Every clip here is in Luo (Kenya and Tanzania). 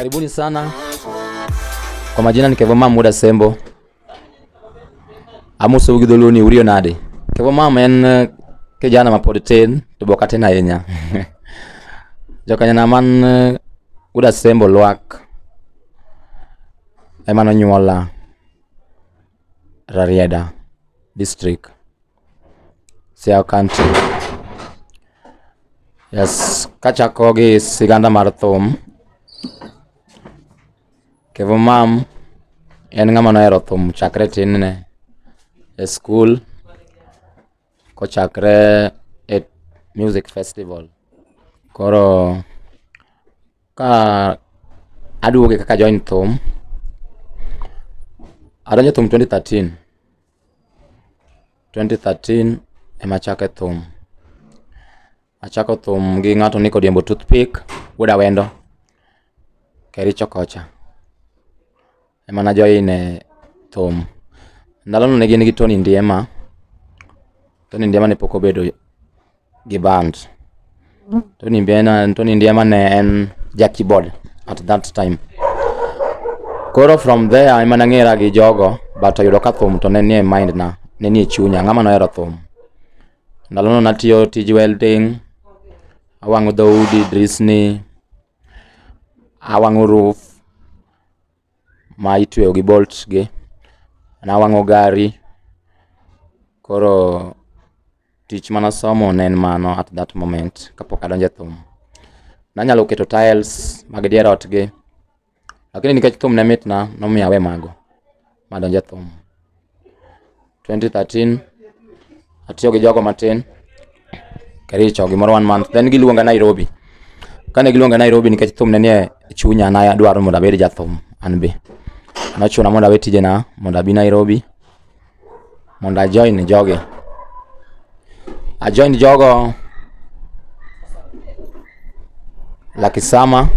Karibuni sana. Kwa majina ni Kevo Mam Wuod Asembo. Amosou gi dholuo ni uriyo nade. Kevo Mam en kijana mapod tin to be ok atin ahinya. Jokanyana man Wuod Asembo Lwak ema nonyuola Rarieda district, Siaya County. Yes, kachako gi siganda mar thum, Kevo Mam en ng'ama nohero thum chakre tinne e skul kochakre e music festival. Koro ka aduoge kaka join thum, adonjo thum 2013. 2013 ema achake thum. Achako thum gi ng'ato ni Kodiembo Toothpick, wuod Awendo, Kericho kocha. Ema na join e thum. Ndalono ne gin gi Tony Ndiema. Tony Ndiema ne pok obedo gi band. Tony Ndiema ne en ja keyboard at that time. Koro from there ema nang'era gi jogo, but oyudo ka thum to ne nie mind na, ne nie chunya, ng'ama nohero thum. Ndalono natiyo tij welding, awang'o dhoudi, drisni, awang'o roof ma itweyo gi bolts gi, nawang'o gari. Koro tich manasomo ne en mano at that moment kapok adonjo e thum. Nanyalo keto tiles mag dier ot gi, lakini nikech thum ne mitna, nomiyo awe mago madonjo e thum. 2013 atiyo gi jogo matin Kericho gimoro one month, then giluonga Nairobi. Kane giluonga Nairobi nikech thum ne nie chunya, ne adwaro mondo abed jathum an be. Nochuna mondo awe tijena mondo abi Nairobi mondo a join jogi. A join jogo Lucky Summer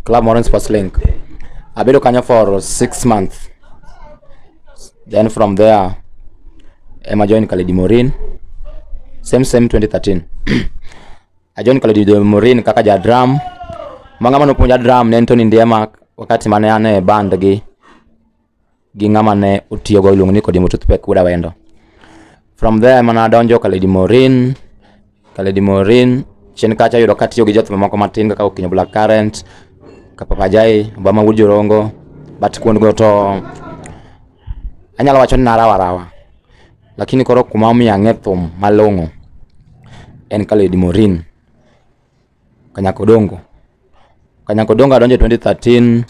Club moro Sports Link. Abedo kanyo for 6 months. Then from there ema join Kaledi Morin. Same same 2013. A join Kaledi Morin kaka ja drum. Ma ng'ama nopuonja drum ne en Tony Ndiema wakati mane an e band gi ng'ama ne otiyogo iluongo ni Kodiemo Toothpick wuod Awendo. From there ema nadonjo Kaledi Morin. Kaledi Morin chien kacha ayudo katiyo gi jothum moko matin kaka Okinyo Black Current, Kapapa Jai, Obama wuod Jorongo. But kuondgo to anyalo wacho ni narawo arawa. Lakini koro kuma omiyo ang'e thum malong'o en Kaledi Morin, Kanyakodongo. Kanyakodongo adonjo 2013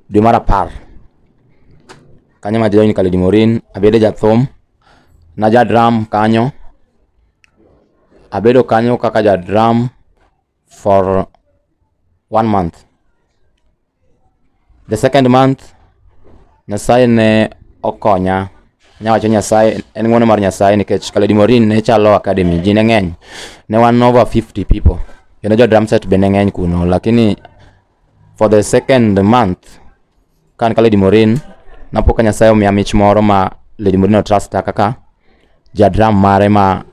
dwe mar 10. Kanyo ema join Kaledi Morin, abedo jathum, naja drum kanyo. Abedo kanyo kaka ja drum for one month. The second month, Nyasaye ne okonya. Anya wacho Nyasaye, en ng'uono mar Nyasaye nikech Kaledi Morin ne chalo academy, ji ne ng'eny. Ne wan over 50 people. Kendo jo drum set be ne ng'eny kuno. Lakini for the second month, ka an Kaledi Morin, napo ka Nyasaye omiya mich moro ma Lady Morin otrusta kaka ja drum mare ma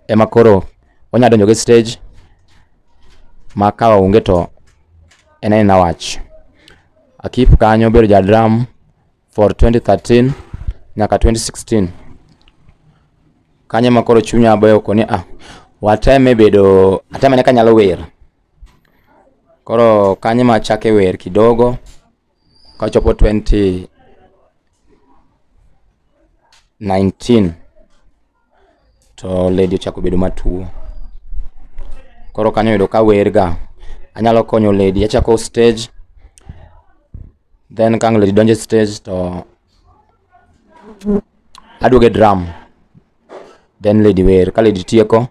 ema koro onya donjo gi stage ma ka onge to en aena wach. Akip kanyo bedo ja drum for 2013 nyaka 2016. Kanyo ema koro chunya be okoni ah, wateme bedo, ateme ane kanyalo wer. Koro kanyo ema achake wer kidogo kachopo 2019 to lady ochako bedo matuo. Koro kanyo oyudo ka wer ga. Anyalo konyo lady, achako stage, then ka ang' lady donjo e stage to aduogo e drum. Then lady wer. Ka lady tieko,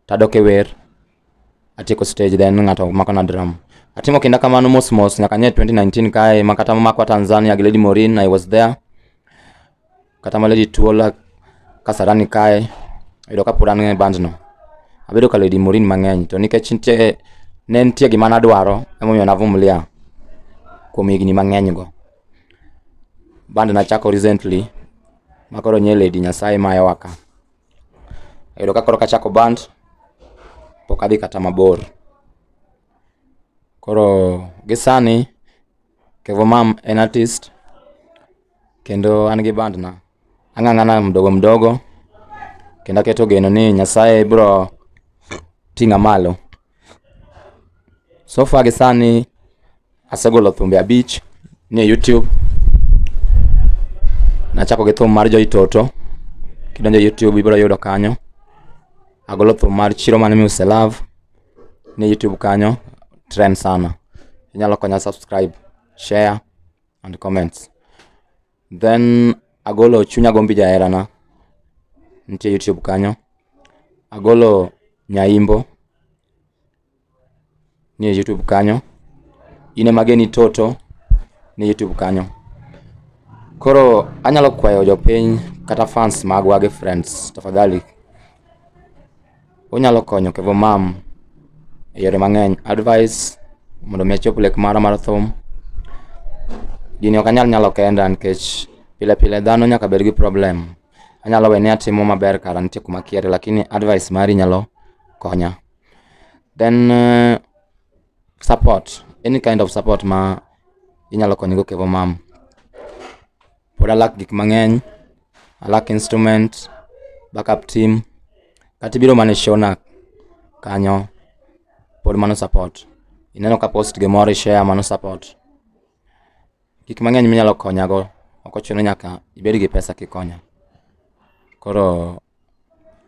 tadok e wer, atieko stage, then ng'ato mako na drum. Atimo kinda kamano mos mos nyaka nye 2019 kae ma kata makwa Tanzania gi Lady Morin, I was there. Kata ma Lady tuo la Kasarani kae, oyudo ka pod an e band no. Abedo ka Lady Morin mang'eny to nikech nitie ne nitie gima nadwaro emomiyo navumilia kuom higni mang'eny go. Band nachako recently ma koro nye Lady Nyasaye mayowa ka. Oyudo ka koro kachako band pok adhi kata mabor. Koro Gi sani Kevo Mam en artist kendo an gi band na. Ang'ang'ana mdogo mdogo kendo aketo geno ni Nyasaye biro ting'a malo. So far gi sani asegolo thumbe 5 ni e YouTube. Nachako gi thum mar Joy Toto. Kidonjo YouTube ibiro yudo kanyo. Agolo thum mar Chiro Mane Miuse Love ni YouTube kanyo, trend sana. Inyalo konya subscribe, share and comments. Then agolo Chunya Gombi Jaherana, nitie YouTube kanyo. Agolo Nyaimbo, nie YouTube kanyo. Ine Mageni Toto, ni YouTube kanyo. Koro anyalo kwayo jopiny kata fans magwa gi friends, tafadhali unyalo konyo Kevo Mam e yore mang'eny. Advice mondo mi achop lek mara mar thum. Gini ok anyal nyalo kenda nikech pile pile dhano nyaka bed gi problem. Anyalo we ni atimo maber kara nitie kuma kiere, lakini advice mari nyalo konya. Then support, any kind of support ma inyalo konyogo Kevo Mam. Pod alak gik mang'eny, alak instrument, backup team, kata ibiro mana e show na kanyo, pod mano support. Ineno ka post gimoro i share, mano support. Gik mang'eny minyalo konyago, ok ochuno nyaka ibed gi pesa kikonya. Koro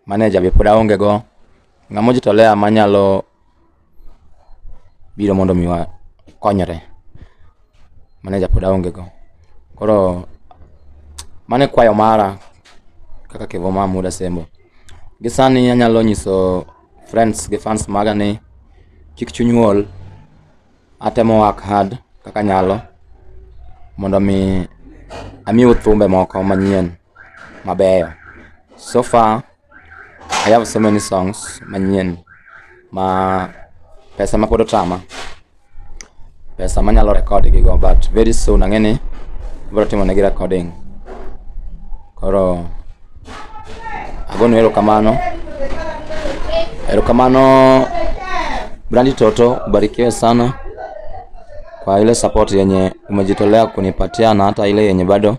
manager be pod aonge go, ng'ama ojitolea manyalo biro mondo mi wakonyre. Manager pod aonge go. Koro mano e kwayo mara kaka Kevo Mam wuod Asembo. Gi sani anyalo nyiso friends gi fans maga ni kik chuny ol, atemo work hard kaka anyalo mondo mi amiu thumbe moko manyien mabeyo. So far I have so many songs manyien ma pesa ma pod otama, pesa manyalo record gi go, but very soon ang'e ni abiro timo negi recording. Koro agonu erokamano. Erokamano Brandy Toto, ubarikiwe sana kwa ile support yenye umejitolea kunipatia na hata ile yenye bado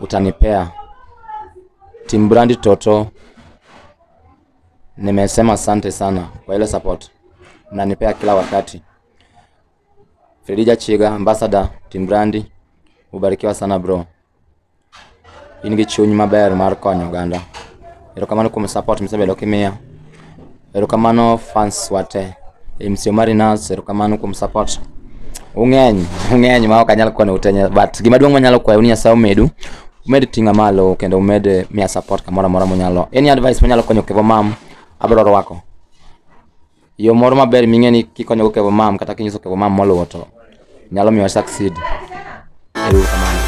utanipea. Team Brandy Toto, nimesema asante sana kwa ile support mnanipea kila wakati. Fredija Chiga, ambassador Team Brandy, ubarikiwa sana bro. In gi chuny maber mar konyo oganda. Erokamano kuom support misebedo kimiya. Erokamano fans wate. MC Omari Nas, erokamano kuom support. Ung'eny, ung'eny ma ok anyal kwano ute, but gima duong' manyalo kwayo ni Nyasaye omedu, umed ting'a malo kendo umed miya support kamoro amora munyalo. Any advice manyalo konyo Kevo Mam, abiro rwako. Yo moro maber ming'e ni kikonyogo Kevo Mam kata kinyiso Kevo Mam moluwo to nyalo miyo succeed. Erokamano.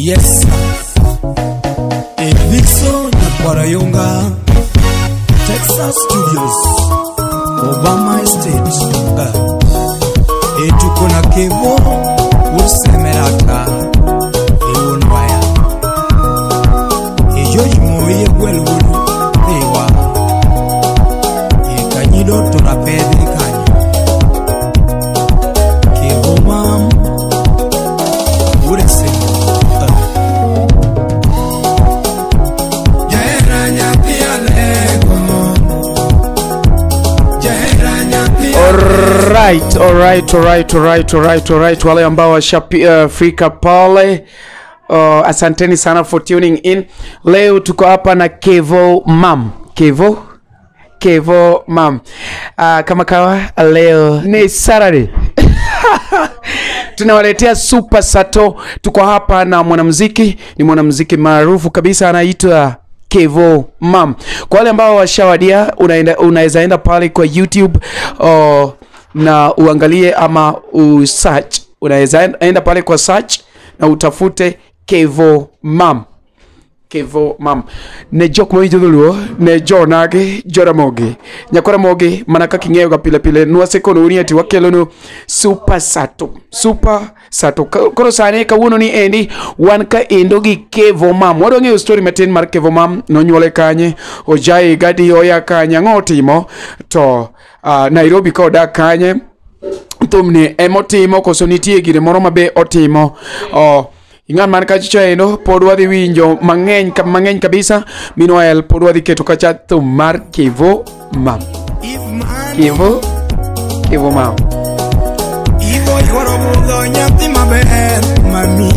Yes, Evixo Nakwarayonga, Texas Studios, Obama Estate, Etuko na Kevo, Usemerata, Ewonwaya, Ejoji Gwelwulu, Ewa, Ekanyido Torapede Kanyo, Kevo Mam, Uresemo. Alright, alright, alright, alright, alright, alright. Wale ambao washafika pale, asanteni sana for tuning in. Leo tuko hapa na Kevo Mam. Kevo Mam. Kama kawa leo ni Saturday. Tunawaletea Super Sato. Tuko hapa na mwanamuziki, ni mwanamuziki maarufu kabisa, anaitwa Kevo Mam. Kwa wale ambao washawadia, unaweza enda pale kwa YouTube na uangalie ama usearch. Unaweza enda pale kwa search na utafute Kevo Mam. Kevo Mam. Ne jok mawinjo dholuo, ne jonage, joramogi. Nyakoramogi mana kaka ing'eyo ga pile pile nwasekonou ni ati wakelonu Super Sato. Super Sato. Koro sani kawuono ni endi wan ka endo gi Kevo Mam. Wadwa ng'eyo story matin mar Kevo Mam, nonyuole kanye, ojaye gadi oya kanye, ang'o otimo to Nairobi ka odak kanye, thumni emotimo koso nitie gire moro mabe otimo. Ing'an man kacha endo pod wadhi winjo mang'eny mang'eny kabisa. Meanwhile pod wadhi keto kacha thum mar Kevo Mam. Kevo, Kevo Mam. Ivo yuoro budho nyathi maber mami.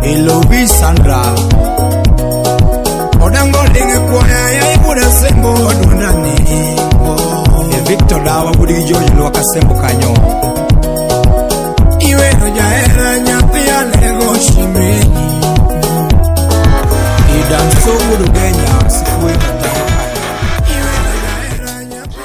Ilobi Sandra. Odango linge kwaya ya ibuda sembo odunani. E Victor dawa budi George lwaka sembo kanyo. Iwero jahera nyathi alego shimenyi. Idanso wudu genya sikuwe matano kanyo. Iwero jahera nyathi.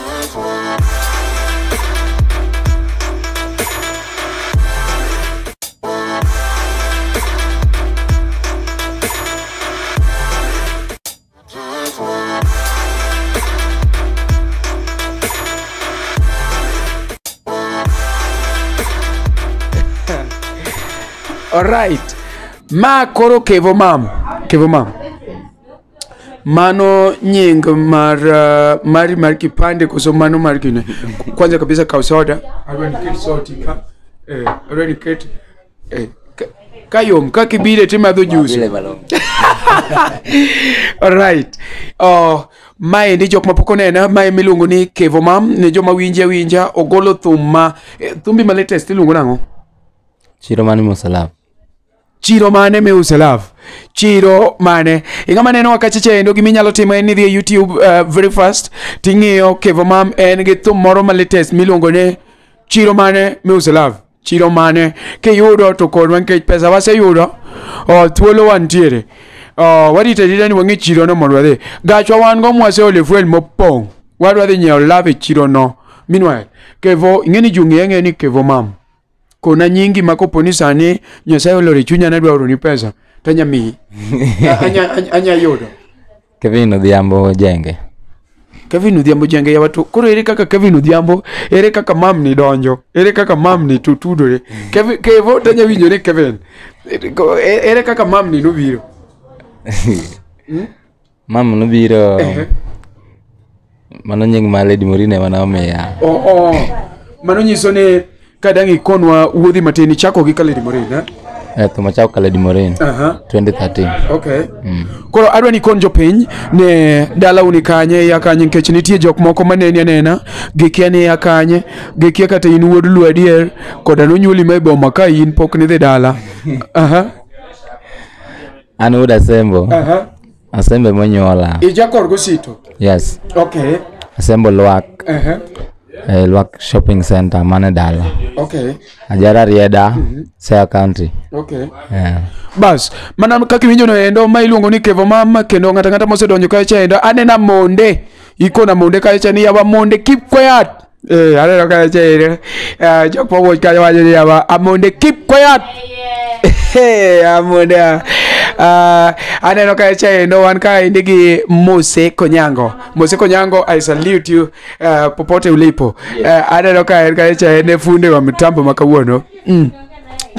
Alright. Ma koro Kevo Mam. Kevo Mam. Mano nying mar mari mar kipande koso mano mar gine. Kwanza kabisa kaw soda. Adwa ni ket soti ka. Adwa ni ket kayom ka kibire timadho juice. Alright. Mae ndi jok mapok onena, mae miluongo ni Kevo Mam, ne joma winje winja ogolo thum ma thumbi ma latest iluongo nang'o? Chiro mane miuse love. Chiro mane miuse love. Chiro mane. Ing'ama neno wakacha chendo giminyalo timo en ni dhi e YouTube very fast ting'iyo Kevo Mam en gi thum moro ma latest miluongo ni Chiro mane miuse love. Chiro mane kiyudo to konwa nikech pesa waseyudo, thuolo wantiere. Warito arita ni wang'i chiro no mondo wadhi. Gachwa wan go mwaseolo fuel mopong'. Wadwa dhi nyiewo love e chiro no. Meanwhile, Kevo ing'e ni ji ong'e ang'eya ni Kevo Mam. Kona nyingi ma kopo ni sani Nyasaye oloro e chunya ni adwa oroni pesa to anya miyi. Anya yudo. Kevin Odhiambo Jenge. Kevin Odhiambo Jenge yawa to koro ere kaka Kevin Odhiambo, ere kaka mam ni donjo, ere kaka mam ni to tudore. Kevin Kevo to anya winjo ni Kevin. Ere kaka mam ni nobiro. Mam nobiro. Mano nying ma Lady Maureen ema nomiya. Oh. Mano nyiso ni kadang' ikonwa wuodhi matin ichako gi ka Lady Maureen, eh? Thum achako ka Lady Maureen. 2013. Okay. Koro adwa ni ikon jopiny ne dalau ni kanye ya kanye nikech nitie jok moko maneni anena gikia ni ya kanye gikia kata in wuod Luo adier koda nonyuoli ma e boma ka in pok nidhi dala. An wuod Asembo. Asembo emonyuola. Ija korgo sito. Yes. Okay. Asembo Lwak. Lwak Shopping Center mane dala. Okay. Ajara Rieda, Siaya County. Okay. Yeah. Bas, mana kaka iwinjo no endo ma iluongo ni Kevo Mam kendo ng'ato ang'ata mosedonjo kacha endo anena monde ikona monde kacha ni yawa monde keep quiet. Aneno kacha endo jok mawuoch kacha wacho ni yawa amonde keep quiet. Amonde aneno kacha endo wan kaendi gi Mose Konyango. Mose Konyango, I salute you popote ulipo. Aneno ka en kacha en e funde wa mitambo ma kawuono.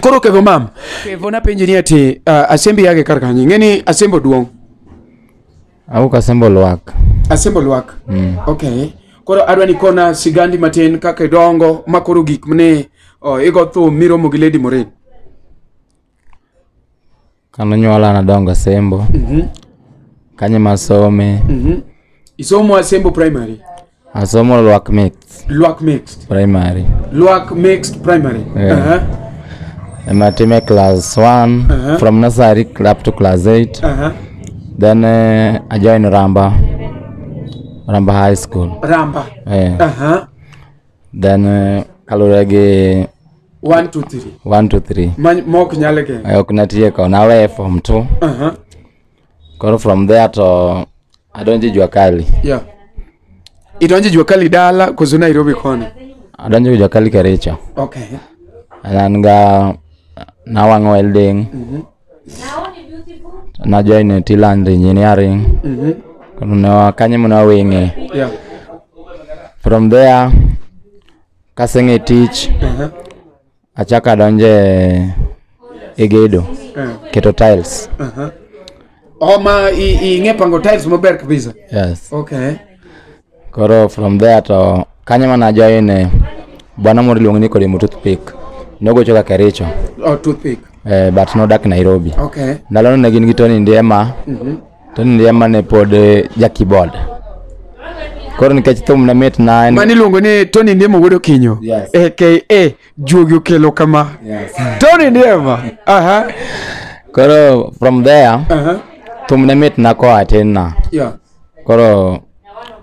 Koro Kevo Mam, Kevo napenji ni ati Asembi yage kar kanye? Ing'e ni Asembo duong'. Awuok Asembo Lwak. Asembo Lwak. Okay. Koro adwa ni kona sigandi matin kaka idongo ma koro gik mane igo thum miromo gi Lady Maureen. Kanonyuola nadongo Asembo. Kanyo masome. Isomo Asembo Primary. Asomo Lwak Mixed. Lwak Mixed. Primary. Lwak Mixed Primary. Yeah. Ema time class 1 from nursery up to class 8. Then I joined Ramba. Ramba High School. Ramba. Yeah. Then kalure gi 1 2 3. 1 2 3. Mok nyale ke. Ok natieko nawe form 2. Koro from there to adonjo Jua Kali. Yeah. Idonjo Jua Kali dala koso Nairobi koni? Adonjo Jua Kali Kericho. Okay. An ga nawang'o welding. Na join Tiland Engineering. Koro ne kanyo mana wing'e. From there kaseng'e tich achako adonje e gedo, keto tiles. Oh, ma ing'e pango tiles maber kabisa. Yes. Okay. Koro from there to kanyo mana join bwana moro iluongo ni Kodimo Toothpick. Nogocho ka Kericho. Oh, toothpick. But nodak Nairobi. Okay. Ndalono ne gin gi Tony Ndiema. Tony Ndiema ne pod ja keyboard. Koro nikech thum ne mit na en Mani iluongo ni Tony Ndiema wuod Okinyo. Yes. AKA Juogi okelo kama. Yes. Tony Ndiema. Aha. Koro from there thum ne mit na koa tin na. Koro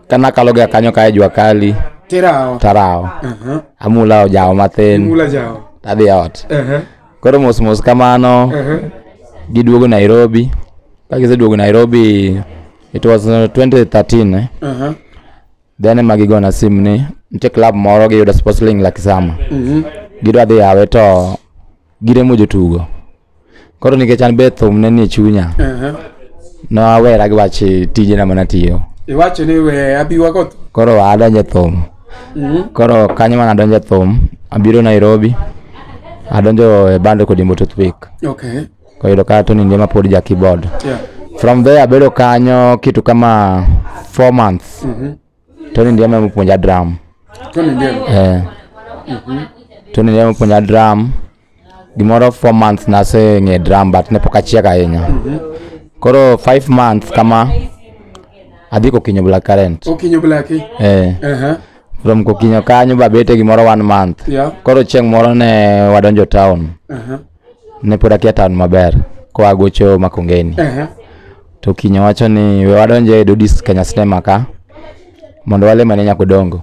kana kalo ga kanyo kae jua kali Tirawo. Tarawo. Amula ojawo mathin. Mula jawo. Tadhi ot. Koro mos mos kamano giduogo Nairobi. Ka giseduogo Nairobi it was 2013 eh? Then ema gigona sim ni nitie club moro giyudo Sports Link Lakisama. Gidwa dhi yawe to giremo jotugo. Koro nikech an be thum ne nie chunya, nawera gi wach tijena manatiyo. Iwacho ni we abi wago. Koro adonjo e thum. Koro kanyo mana adonjo e thum, abiro Nairobi, adonjo e band Kodimbo Toothpick. Okay. Koyudo ka Tony Ndiema pod ja keyboard. From there abedo kanyo kitu kama 4 months. Tony Ndiema emopuonja drum. Tony Ndiema. Tony Ndiema emopuonja drum. Gimoro 4 months naseng'e drum but ne pok achiek ahinya. Koro 5 months kama adhi Kokinyo Black Current. Okinyo Black. From Kokinyo kanyo babete gimoro 1 month. Koro chieng' moro ne wadonjo town. Ne pod akia town maber koa gocho Makongeni. To Okinyo wacho ni we wadonje e Dodis Kenya Cinema ka mondo wale mane Nyakodongo.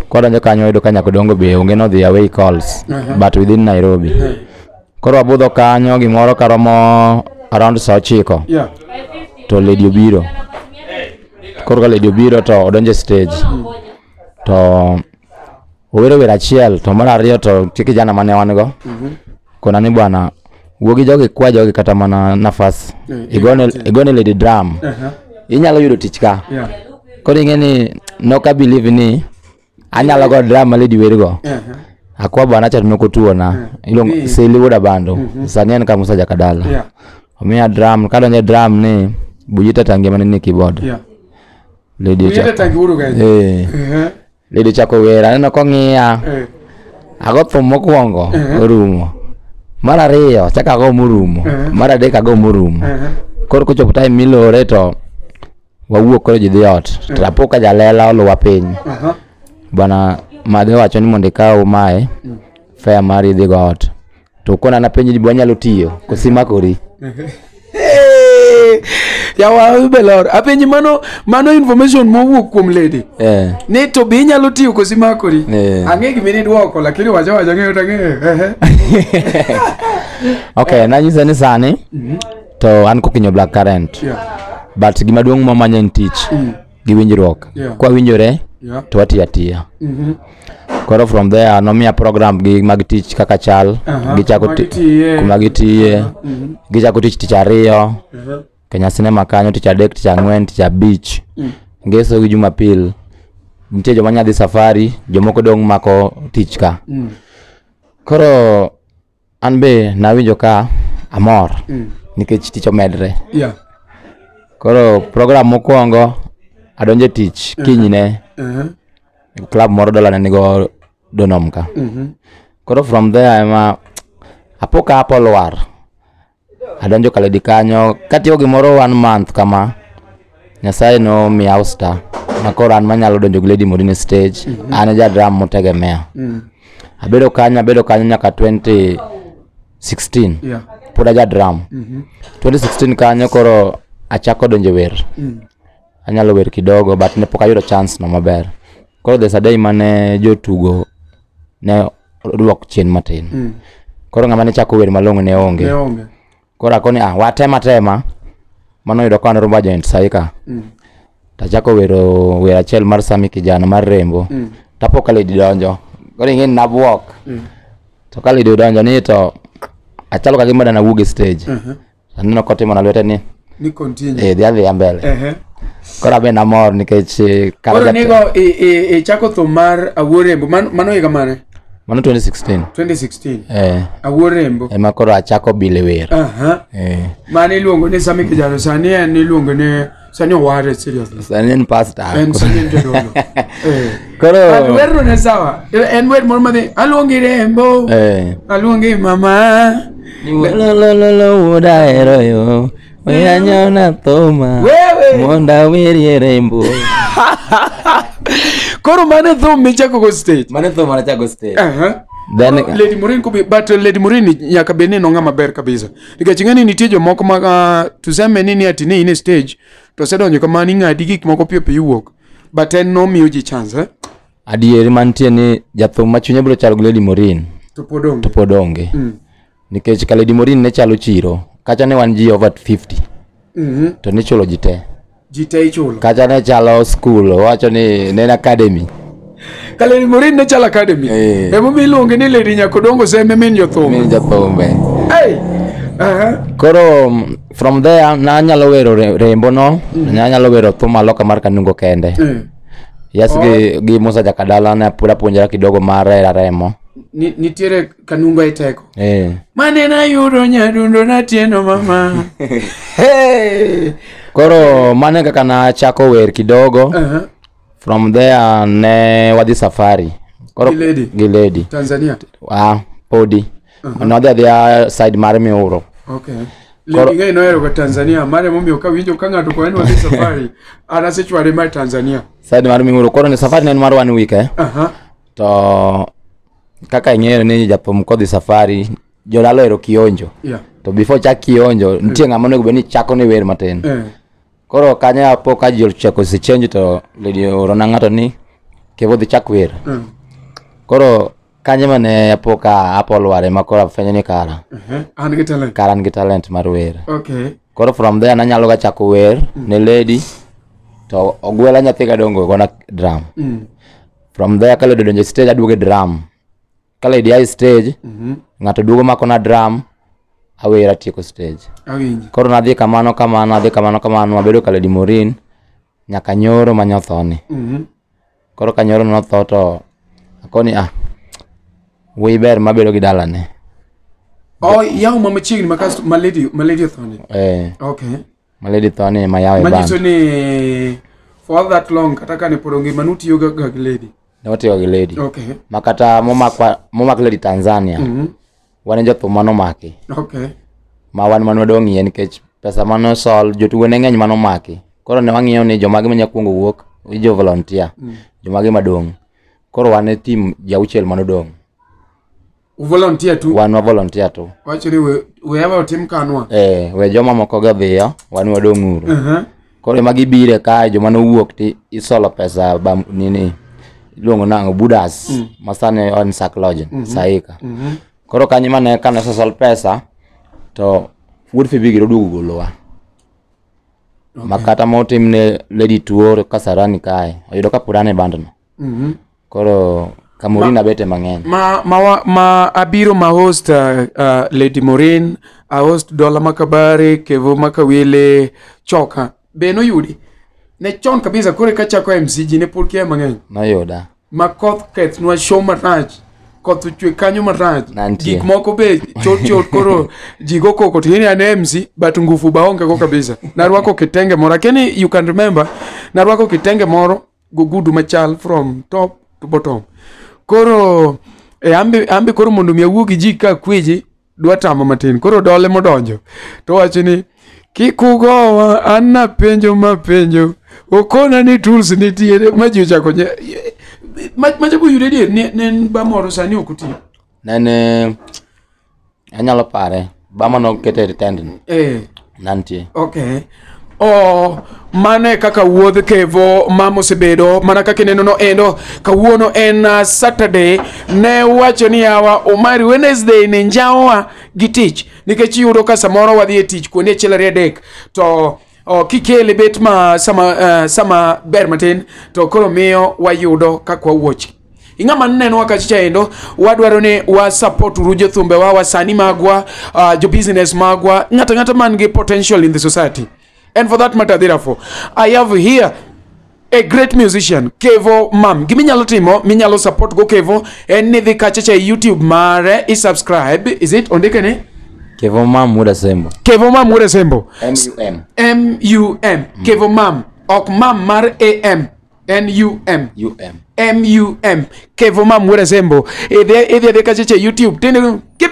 Kwadonjo kanyo wayudo ka Nyakodongo be onge, nodhi away calls but within Nairobi. Koro wabudho kanyo gimoro karomo around saa 9. To lady obiro. Koro ka lady obiro to odonjo e stage. To owero wer achiel to mar ariyo to nitie kijana mane wan go. Kona ni bwana wuo gi jogi kwa jogi kata mana nafas. Igone lady drum. Inyalo yudo tich ka. Koro ing'e ni nok a believe ni anyalo go drum ma lady wer go. Akwa bwana cha to nokotuona. Iluongo Seli wuod Abando. Sani en ka Musa Jakadala. Omiya drum, kadonjo e drum ni Bujita tangi mane ni keyboard. Lady Bujita ochako. tangi wuod Uganda. Lady ochako wer, aneno kong'iya. Ago thum mokwongo orumo. Mar ariyo achako ago morumo. Mar adek ago morumo. Koro kochopo time milore to wawuok koro ji dhi ot. To apo ka jalela oluwa piny. Bwana madhe wacho ni mondo ikaw mae fare mari idhi go ot. To kona napenji ni be wanyalo tiyo kosi makori. Hey! Yawa belor. Apenji mano information mowuok kuom lady. Ni to be inyalo tiyo kosi makori. Ang'e gima nidwoko lakini wacha wacha ng'eyo to ang'eyo. Okay, nanyise ni sani to an Kokinyo Black Current. But gima duong' mamanyo en tich gi winjruok. Kwa winjore to watiyo atiya. Koro from there nomiya program gi mag tich kaka chal. Gichako Kuma gitiye. kuma gitiye. Gichako tich tich ariyo. Kenya Cinema kanyo tich adek, tich ang'wen, tich abich. Ngeso gi Jumapil. Nitie joma nyadhi safari, jomoko dong' mako tich ka. Koro an be nawinjo ka amor nikech tich omedre. Koro program mokwongo adonjo e tich kinyne. Club moro dola ne nigo Donom ka. Koro from there ema apo ka apo lwar. Adonjo Kaledi kanyo katiyo gimoro 1 month kama. Nyasaye nomiya usta ma koro an manyalo donjo gi Lady Maureen e stage. An e ja drum motegemea. Abedo kanyo nyaka 2016. Pod aja drum. 2016 kanyo koro achako donjo e wer. Anyalo wer kidogo but ne pok ayudo chance no maber. Koro there's a day mane jotugo ne oduok chien matin. Koro ng'ama ne chako wer malong'o ne onge. Ne onge. Koro akoni watema tema. Mano oyudo ka an Rumba Joint sahi ka. Tachako wero wer achiel mar Sami Kijana mar Rembo. Tapo ka lady donjo. Koro ing'e ni nabuok. To ka lady odonjo ni to achalo ka gima dana wuog e stage. Aneno kotimo na lwete ni Ni continue. Eh, dhi adhiya mbele. Koro abe namor nikech kara Koro nigo ichako thum mar Awuor Rembo. Mano higa mane? Mano 2016. 2016. Eh. Awuor Rembo. Ema koro achako bile wer. Eh. Mano iluongo ni Sammy Kijano, sani en iluongo ni sani oware seriously. Sani en pastor. En sani en jadolo. Eh. Koro But werno ne sawa. En wer moro madhi aluongi Rembo. Aluongi mama. Lolololo wuoda ahero yo. We anyona thuma. Wewe. Mondo awerie Rembo. Koro mano thum michako go stage. Mano thum manachako stage. Then Lady Maureen kubi, but Lady Maureen nyaka bed ni nong'ama ber kabisa. Nikech ing'e ni nitie jomoko ma tuseme ni ati ni in e stage to osedonjo kamano ing'adi gik moko piyo piyo iwuok. But en nomiyo ji chance, eh? Adieri mantie ni jathum ma chunye biro chalo gi Lady Maureen To pod onge. To pod onge. Nikech ka Lady Maureen ne chalo chiro, kacha ne wan ji over 50. To nichulo ji te. Ji te ichulo. Kacha ne chalo school, owacho ni ne en academy. Ka Lady Maureen ne chalo academy. Emomiyo iluonge ni Lady Nyakodongo Seme min jothum. Min jothumbe. Hey! Koro from there nanyalo wero Rembo no, nanyalo wero thum aloka mar Kanungo kende. Yes, gi Musa Jakadala ne pod apuonjora kidogo mar Hera Remo. Nitiere Kanungo e teko. Mane nayudo nyadundo natieno mama. Hey! Koro mane kaka nachako wer kidogo. From there ne wadhi safari. Koro Gi lady? Gi lady. Tanzania? Ah, podi. Nwadhi adhiya side mar Miuro. Okay. Lady ng'e nohero ga Tanzania, mano emomiyo kawinjo ka ng'ato kowe ni wadhi safari, an asechwale mar Tanzania. Side mar Miuro. Koro ne safari ne en mar 1 week, eh? To kaka ing'eyo ni jathum kodhi safari, jodala ohero kionjo. To before chak kionjo, nitie ng'ama onego bed ni chako ne wer matin. Koro kanyo apo ka ji ochako osechange to lady oorona ng'ato ni Kevo dhi chak wer. Koro kanyo mane apo ka apo olware ma koro afwenyo ni kara. An gi talent. Kara an gi talent mar wer. Okay. Koro from there nanyalo ga chako wer ne lady to ogwela nyathi kadongo gona drum. From there ka lady odonjo e stage aduogo e drum. Ka lady a e stage, ng'ato duogo makona drum, awer atieko stage. Awinjo. Koro nadhi kamano kamano, adhi kamano kamano, abedo ka Lady Maureen nyaka nyoro ma nyothoni. Koro ka nyoro notho to akoni ah, wuoyi ber mabedo gi dalane. Oh, yawo ma machiegni ma kasto ma lady othoni. Eh. Okay. Ma lady thoni ema yawo e band. Manyiso ni for all that long kata kane pod ongima nutiyo ga gi lady. Ne watiyo gi lady. Okay. Ma kata momak lady Tanzania. Wan e jothum manomaki. Okay. Ma wan mane wadong' iye nikech pesa mane osol, jotugo ne ng'eny manomaki. Koro ne wang'iyo ni jomage manya kuongo wuok, jo volunteer, jomage madong'. Koro wan e team ji auchiel manodong'. Volunteer tu? Wan wa volunteer tu. Wacho ni we ever otim kanwa. Eh, we joma moko go dhiyo, wan wadong' uru. Koro ema gibire kae, joma nowuok ti isolo pesa ba nini, iluongo nang'o, Budas, ma sani en Sak Lodge, Saika. Koro kanyo mane kane osesol pesa, to wuod Phoebe giro duogo golowa. Ma kata motim ne Lady Tuor Kasarani kae, oyudo ka pod an e bandno. Koro Kamorina bete mang'eny. Ma abiro ma host Lady Maureen, a host Dola Makabari, Kevo Makawile, Choka. Be noyudi? Ne chon kabisa kore kachako MCG ne pod kia mang'eny. Noyuda. Ma koth kethnwa show marach. Koth ochwe kanyo marach. Nantie. Gik moko be chot chot koro ji go koko to an MC but ngufu ba onge go kabisa. Narwako kitenge moro. Akeni you can remember narwako kitenge moro gogudu machal from top to bottom. Koro ambi koro mondo mi awuo gi ji ka kwiji dwa tamo matin. Koro dole modonjo to wacho ni kik ugowa an napenjo mapenjo okona ni tools nitiere ma ji ochako nye machopo yude dier ne en ba moro sani ok otiyo. Ne en anyalo pare ba mano kete e tendni. Nantie. Okay. Oh, mano e kaka wuodh Kevo mama osebedo mana kaka ineno no endo kawuono en Saturday ne wacho ni yawa Omari Wednesday ne njawa gi tich nikech iyudo ka samoro wadhi e tich kuonde achiel ariyo adek to kikele bet ma sama ber matin to koro miyo wayudo kaka wawuoch. Ing'ama neno kacha cha endo wadwaro ni wa support uru jothumbe wa wasanii magwa, jo business magwa, ng'ato ang'ata man gi potential in the society. And for that matter, therefore, I have here a great musician, Kevo Mam. Giminyalo timo, minyalo support go Kevo, en ni dhi kacha cha YouTube mare, i subscribe, is it ondike ni? Kevo Mam Wuod Asembo. Kevo Mam Wuod Asembo. M-U-M. M-U-M. Kevo Mam. Ok Mam mar A-M. N-U-M. U-M. M-U-M. Kevo Mam Wuod Asembo. Idhi adhi kacha cha YouTube. Tinde kip.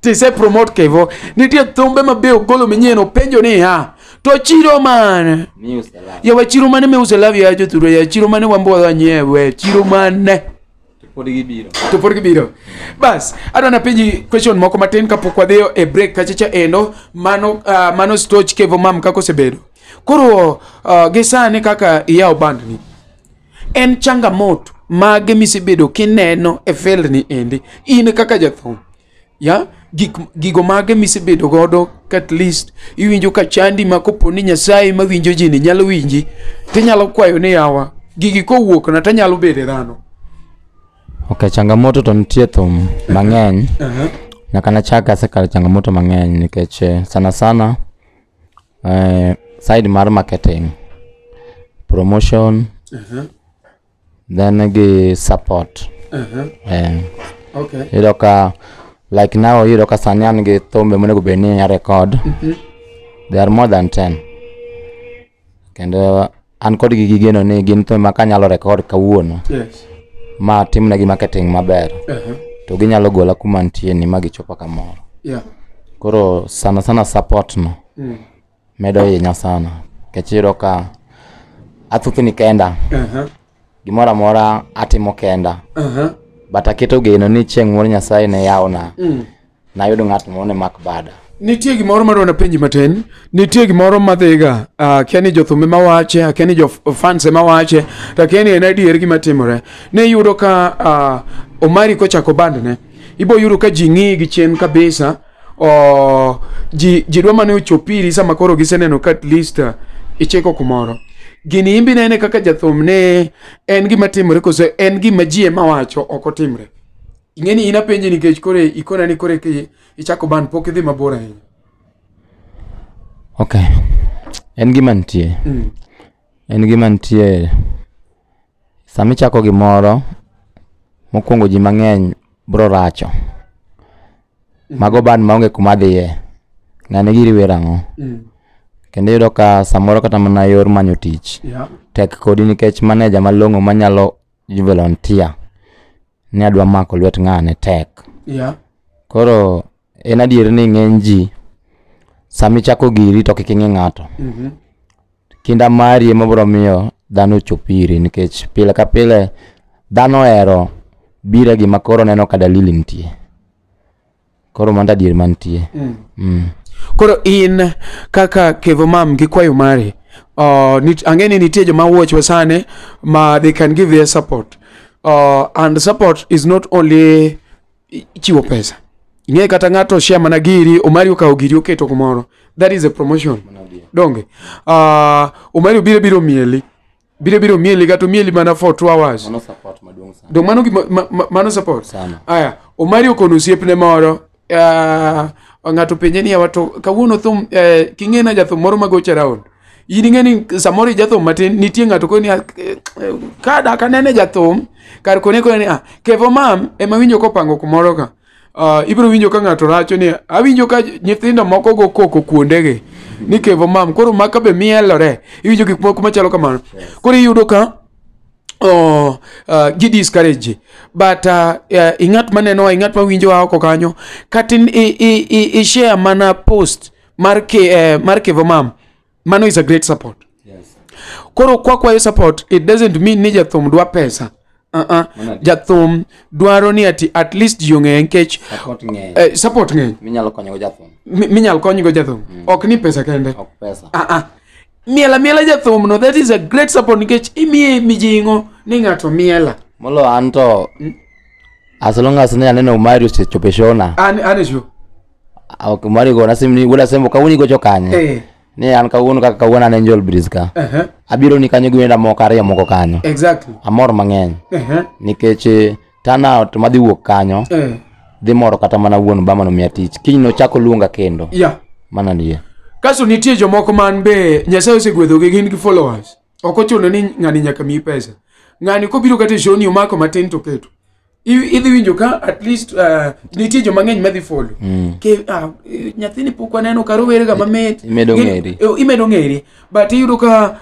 Tise promote Kevo. Nitie thumbe mabeyo golo manyien openjo ni ha. To chiro mane? Yawa chiro mane miuse lavi ya jothurwa ya chiro mane wambo nyiewe chiro mane Pod gibiro. To pod gibiro. Bas, adwa napenji question moko matin kapok wadhiyo e break kachacha endo mano mano stoch Kevo Mam kaka osebedo. Koro gi sani kaka iyawo band ni. En changamoto mage misebedo kineno e field ni endi in kaka jathum? Ya gik gigo mage misebedo godo ka at least iwinjo ka chandi ma kopo ni Nyasaye mawinjo ji ni nyalo winji tinyalo kwayo ni yawa gigi kowuok na tanyalo bedo dhano. Ok, changamoto to nitie thum mang'eny. Nyaka nachak asekalo changamoto mang'eny nikech sana sana side mar marketing, promotion, then gi support. Iyudo ka like now iyudo ka sani an gi thumbe monego bed ni a record. They are more than 10. Kendo an kodgi gi geno ni gin thumbe ma kanyalo record kawuono ma timnegi marketing maber to ginyalo gola kuma antie ni ma gichopa kamoro. Koro sana sana support no medo hinya sana. Nikech iyudo ka athuthni kenda. Gimoro amora atimo kenda. But aketo geno ni chieng' moro Nyasaye ne yawna. Nayudo ng'at moro ne mak bada. Nitie gimoro madwa napenji matin. Nitie gimoro madhiga. Akia ni jothum ema wache, akia ni jo fans ema wache, to akia ni en adier gima timore. Ne iyudo ka Omari kochako band ne, ibo yudo ka ji ng'iyi gi chien kabisa. Ji dwa mana ochop iri sama koro giseneno ka at least ichiko kumoro. Gini imbi nene kaka jathum ne en gima timore kose en gima ji ema wacho ok otimre. Ing'e ni in apenji nikech kore ikona ni kore ichako band pok idhi mabor ahinya. Ok. En gima nitie. En gima nitie. Sama ichako gimoro, mokwongo ji mang'eny bro racho. Mago band maonge kuma dhiye. Ng'ane giri wer ang'o? Kendo iyudo ka samoro kata mana yor manyo tich. Tek kodi nikech manager malong'o manyalo volunteer ni adwa mako lwet ng'ane tek. Koro en adier ni ng'eny ji sama ichako giri to kik ing'i ng'ato. Kinda mari ema biro miyo dhano chop iri nikech pile ka pile dhano ohero biro e gima koro neno ka dalili nitie. Koro mano adier mantie. Koro in kaka Kevo Mam gi kwayo mari, ang'e ni nitie joma watch sani ma they can give their support. And support is not only chiwo pesa. Ing'e kata ng'ato share mana giri, Omari okawo giri oketo kumoro. That is a promotion. Donge. Omari obiro biro mieli. Biro biro mieli kata mieli mana for 2 hours. Mano support maduong' sana. Dong mano gima mano support. Sana. Aya, Omari okono osiepne moro. Ng'ato penje ni yawa to kawuono thum king'e na jathum moro magocho round. In ing'e ni samoro ijathum matin nitie ng'ato koni ka dak anene jathum kar kone kone ni Kevo Mam ema winjo kopango kumoro ka. Ibiro winjo ka ng'ato racho ni awinjo ka nyithindo moko go koko kuondegi ni Kevo Mam koro maka be mielore iwinjo gik moko machalo kamano. Koro iyudo ka gi discourage but ing'at maneno ing'at mawinjo wa oko kanyo kata i share mana post mar Kevo Mam mano is a great support. Koro kwa kwayo support it doesn't mean ni jathum dwa pesa. Jathum dwaro ni ati at least ji ong'eye nikech support ng'eny. Support ng'eny. Minyalo konyogo jathum. Minyalo konygo jathum. Ok ni pesa kende. Ok pesa. Miela miela jathum no that is a great support nikech imiye mijing'o ni ng'ato miela. Molo an to as long as ne aneno Omari osechopo e show na. An e show. Ok Omari gona simu ni wuoda Sembo kawuono igocho kanye. Ni an kawuono kaka kawuono an Angel Breeze ka. Abiro ni kanyo gi wenda moko ariyo moko kanyo. Exactly. Amor mang'eny. Nikech turnout madhi wuok kanyo. Dhi moro kata mana wuon bama nomiya tich. Kiny nochako luonga kendo. Mana ndiye. Kaso nitie jomoko man be Nyasaye osegwedhogi, gin gi followers. Ok ochuno ni ng'ani nyaka miyi pesa. Ng'ani kobiro kata e show ni omako matin to keto. Idhi winjo ka at least nitie joma ng'eny madhi follow. Ke nyathini pok waneno kar owere ga mamit. Imedo ng'eri. Imedo ng'eri. But iyudo ka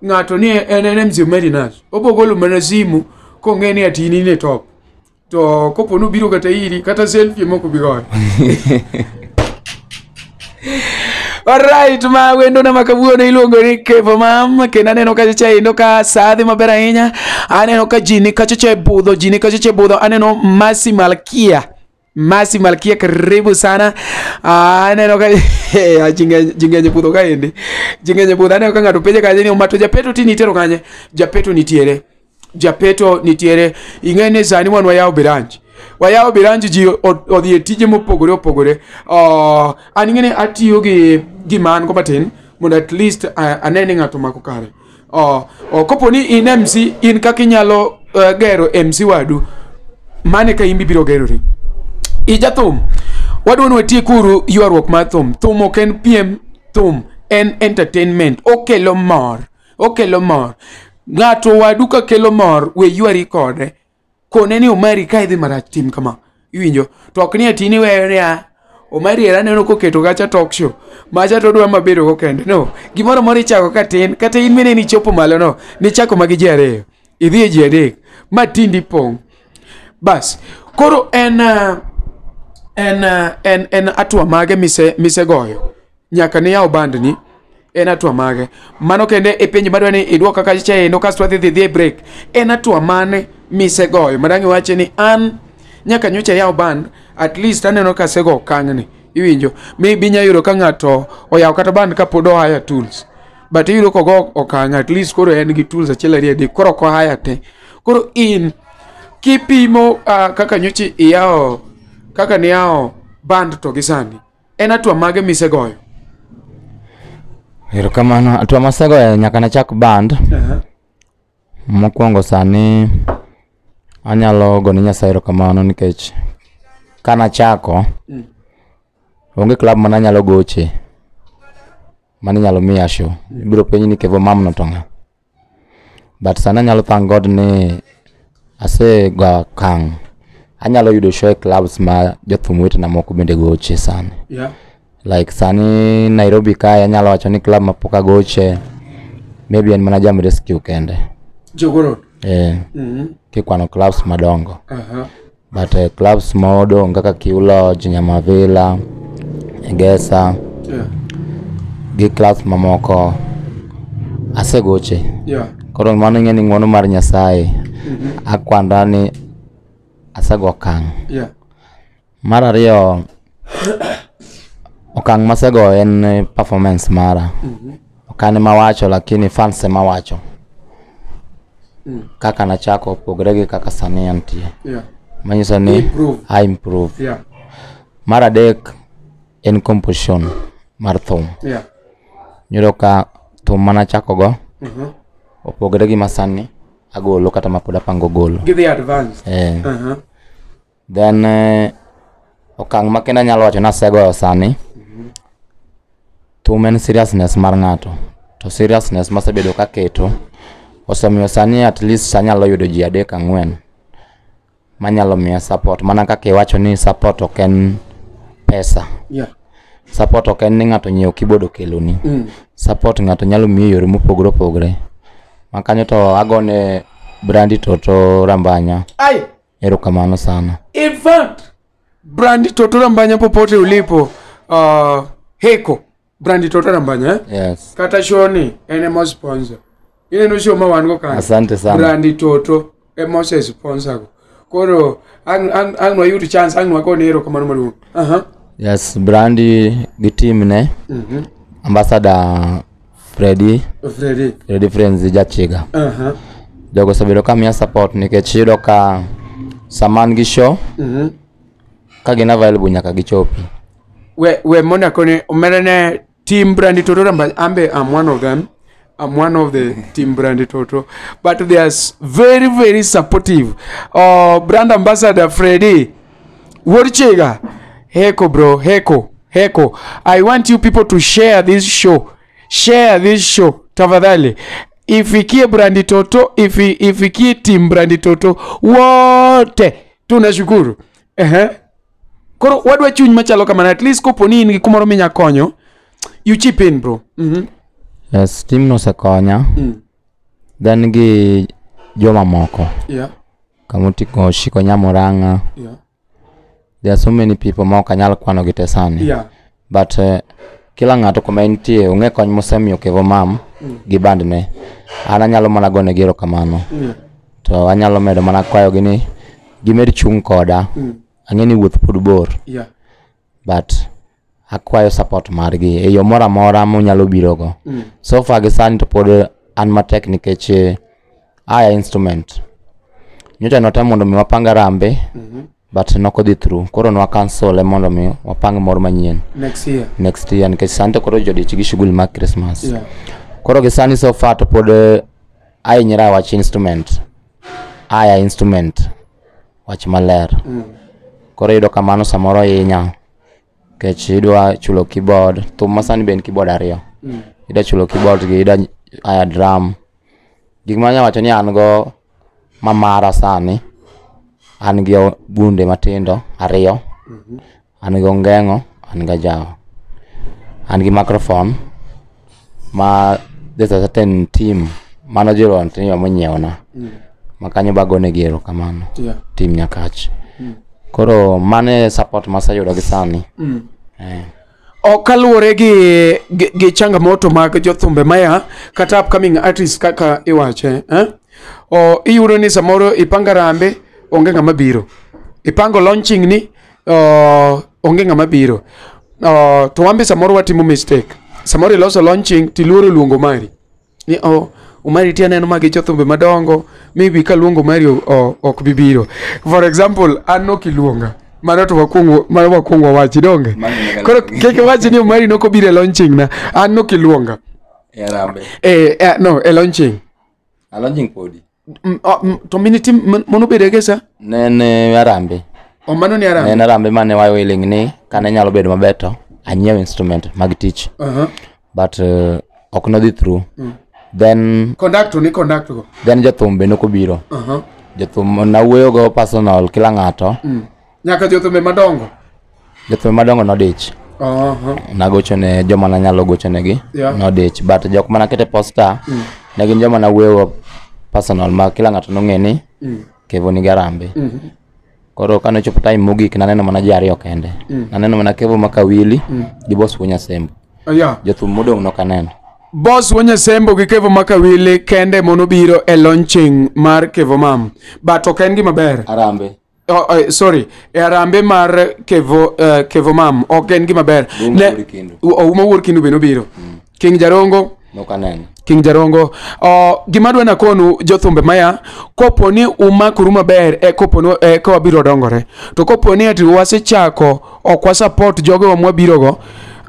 ng'ato ni en MC Omeri Nash. Obo golo mana simu kong'e ni ati in e top. To kopo nobiro kata iri kata selfie moko bi goyo. Alright, ma wendo na makawuono iluongo ni Kevo Mam, kendo aneno kacha cha endo ka saa dhi maber ahinya. Aneno ka ji ni kacha cha e budho, ji ni kacha cha e budho. Aneno Masi Malkia. Masi Malkia, karibu sana. Aneno ka ji ng'eny e budho kaendi. Ji ng'eny e budho. Aneno ka ng'ato penjo kacha ni omato japeto ti nitiere kanye? Japeto nitiere. Japeto nitiere. Ing'e ni sani wan wayawo branch. Wayawo branch, ji odhi e tije mopogore opogore. An ing'e ni atiyo gi gima an go matin mondo at least ane ni ng'ato omako kare. Kopo ni in MC, in kaka inyalo gero MC wadu, mane ka in biro gerori. Ijathum, wadwa ni watiekuru ywaruok mar thum. Thum ok en piem, thum en entertainment. Okelo mor, okelo mor. Ng'ato wadu ka kelo mor, we ywari kode. Kone ni Omari ka idhi marach tim kama. Iwinjo? To ok ni ati ni weyo niya, Omari era aneno koketo kacha talk show. Macha to odwa mabedo go kende. No, gimoro moro ichako ka tin, kata in mine nichopo malo no, nichako magi ji ariyo. Idhi e ji adek, ma tindi pong'. Bas, koro en hatua mage misegoyo nyaka ne yaw band ni en hatua mage mano kende e penjo madwa ni idwoka kacha cha endo kasto wadhi dhi e break. En hatua mane misegoyo madang' iwache ni an nyaka nyocha yaw band, at least aneno ka asego okang'ni? Iwinjo, maybe inya yudo ka ng'ato oyawo kata band kapod o hire tools, but iyudo kogo okang', at least koro en gi tools achiel, ariyo, adek, koro ok o hire te. Koro in kipimo kaka nyocha iyawo, kaka niyawo band to gi sani, en hatua mage misegoyo? Erokamano. Hatua masegoyo nyaka nachak band. Mokwongo sani anyalo gone Nyasaye erokamano nikech kanachako, onge club mananyalo goche maninyalo miya show. Ibiro penji ni Kevo Mam no to ng'a? But sani anyalo thank God ni asego okang'. Anyalo yudo show e clubs ma jothum wetena moko bende goche sani. Like sani Nairobi kae anyalo wacho ni club mapok agoche maybe en mana Jam Rescue kende. Jogoro. Eh, kikwano clubs madongo. But clubs modong' kaka Q Lodge, Nyamavila, Egesa gi clubs mamoko asegoche. Koro mano ing'e ni ng'uono mar Nyasaye. Akwanda ni asego okang'. Mar ariyo, okang' masego en performance mara. Ok an ema wacho, lakini fans ema wacho. Kaka nachako opogore gi kaka sani antie. Manyiso ni Improve. I improve. Mar adek en composition mar thum. Iyudo ka thum manachako go opogore gi masani agolo kata mapod apango golo. Gidhi advance. Eh. Then okang' ma kendo anyalo wacho ni asegoyo sani, thum en seriousness mar ng'ato. To seriousness masebedo kaketo osemiyo sani at least anyalo yudo ji adek, ang'wen manyalo miya support. Mana kaka iwacho ni support ok en pesa. Support ok en ni ng'ato nyiewo keyboard okeloni. Support ng'ato nyalo miyi e yore mopogore opogore. Ma kanyo to agone Brandy Toto Rambanya Ai, erokamano sana. In fact, Brandy Toto Rambanya, popote ulipo, heko Brandy Toto Rambanya, eh? Yes. Kata show ni en ema sponsor. Ineno show ma wan go kanyo. Asante sana. Brandy Toto ema ose sponsor go. Koro ang' wayud chance ang' wagone erokamano maduong'. Aha. Yes, Brandy gi team ne. Ambassador Freddy, Freddy. Freddy Friends Jachiga. Jogo osebedo ka miya support nikech iyudo ka sama an gi show ka gin available nyaka gichopi. We mondo akone omera ne team Brandy Toto Rambanya, ambe I'm one of them. I'm one of the team Brandy Toto, but they are very very supportive. Brand ambassador Freddy Wuod Chiga, heko bro, heko. Heko. I want you people to share this show. Share this show tafadhali. Ifikie Brandi Toto, ifikie team Brandi Toto wote. Tunashukuru. Ehe. Koro wadwa chuny machalo kamano, at least kopo ni in gi kumoro minya konyo, you chip in, bro. Yes, team nosekonya. Then gi joma moko. Kamoting'o Shiko Nyamurang'a. There are so many people ma ok anyal kwano gi te sani. But kila ng'ato kuma entie ong'e kony mosemiyo Kevo Mam gi band ne. An anyalo mana gonegi erokamano. To anyalo medo mana kwayogi ni gimed chung' koda. Ang'e ni wuoth pod bor. But akwayo support margi e yo moro amora munyalo birogo. So far gi sani to pod an matek nikech aya instrument. Nyocha notemo mondo mi wapang arambe, but nokodhi through. Koro nwa cancel mondo mi wapang moro manyien. Next year. Next year nikech sani to koro jodich gi shughuli mag Christmas. Koro gi sani so far to pod ahinyra wach instrument. Aya instrument wach maler. Koro iyudo kamano samoro hinya. Nikech idwa chulo keyboard, thum ma sani be en keyboard ariyo. Idwa chulo keyboard gi idwa aya drum. Gik ma anyalo wacho ni an go mamara sani, an gi bunde matindo ariyo, an gi ongeng'o, an gi ajawa. An gi microphone ma there's a certain team mano jolontinyo monyiewna. Ma kanyo bagonegi erokamano. Team Nyakach. Koro mano e support maseyudo gi sani. O kaluwore gi changamoto mag jothumbe maya kata upcoming artists kaka iwache, eh? O iyudo ni samoro ipango arambe onge ng'ama biro, ipango launching ni onge ng'ama biro. To wan be samoro watimo mistake, samoro iloso launching tiluoro luongo mari ni oh, Omari ti aneno magi jothumbe madongo, maybe kaluongo mari ok bi biro. For example, an nok iluonga mano to wakuongo, mano wakuongo wachi donge. Koro kik iwach ni Omari nok obiro e launching na, an nok iluonga. No, e launching. A launching podi. To mini tim mono bede ge sa? Ne en arambe. O mano ni arambe. Ne en arambe mane wa willing ni kane nyalo bedo maber to anyiew instrument mag tich. But ok nodhi through. Then conductor ni conductor go. Then jothum be nokobiro. Jothum nawuoyo go personal kila ng'ato. Nyaka jothumbe madongo. Jothumbe madongo nodich. Nagochone joma nanyalo gochonegi. Nodich. But jok mana kete poster ne gin joma nawuoyo personal ma kila ng'ato nong'e ni Kevo nigi arambe. Koro kane ochopo time mogik naneno mana ji ariyo kende. Naneno mana Kevo Makawili gi Boss Wuonyasembo. Jothum modong' nok aneno. Boss Wuonyasembo gi Kevo Makawili kende monobiro e launching mar Kevo Mam. But ok en gima ber. Arambe. Sorry, e arambe mar Kevo, Kevo Mam ok en gima ber. Ouma Wuor Kindu be nobiro. King Jarongo nok aneno. King Jarongo. Gima adwa nakonu jothumbe maya, kopo ni umakoru maber e kopo ni ka wabiro dongore. To kopo ni ati wasechako ok wa support jogewa mwabiro go.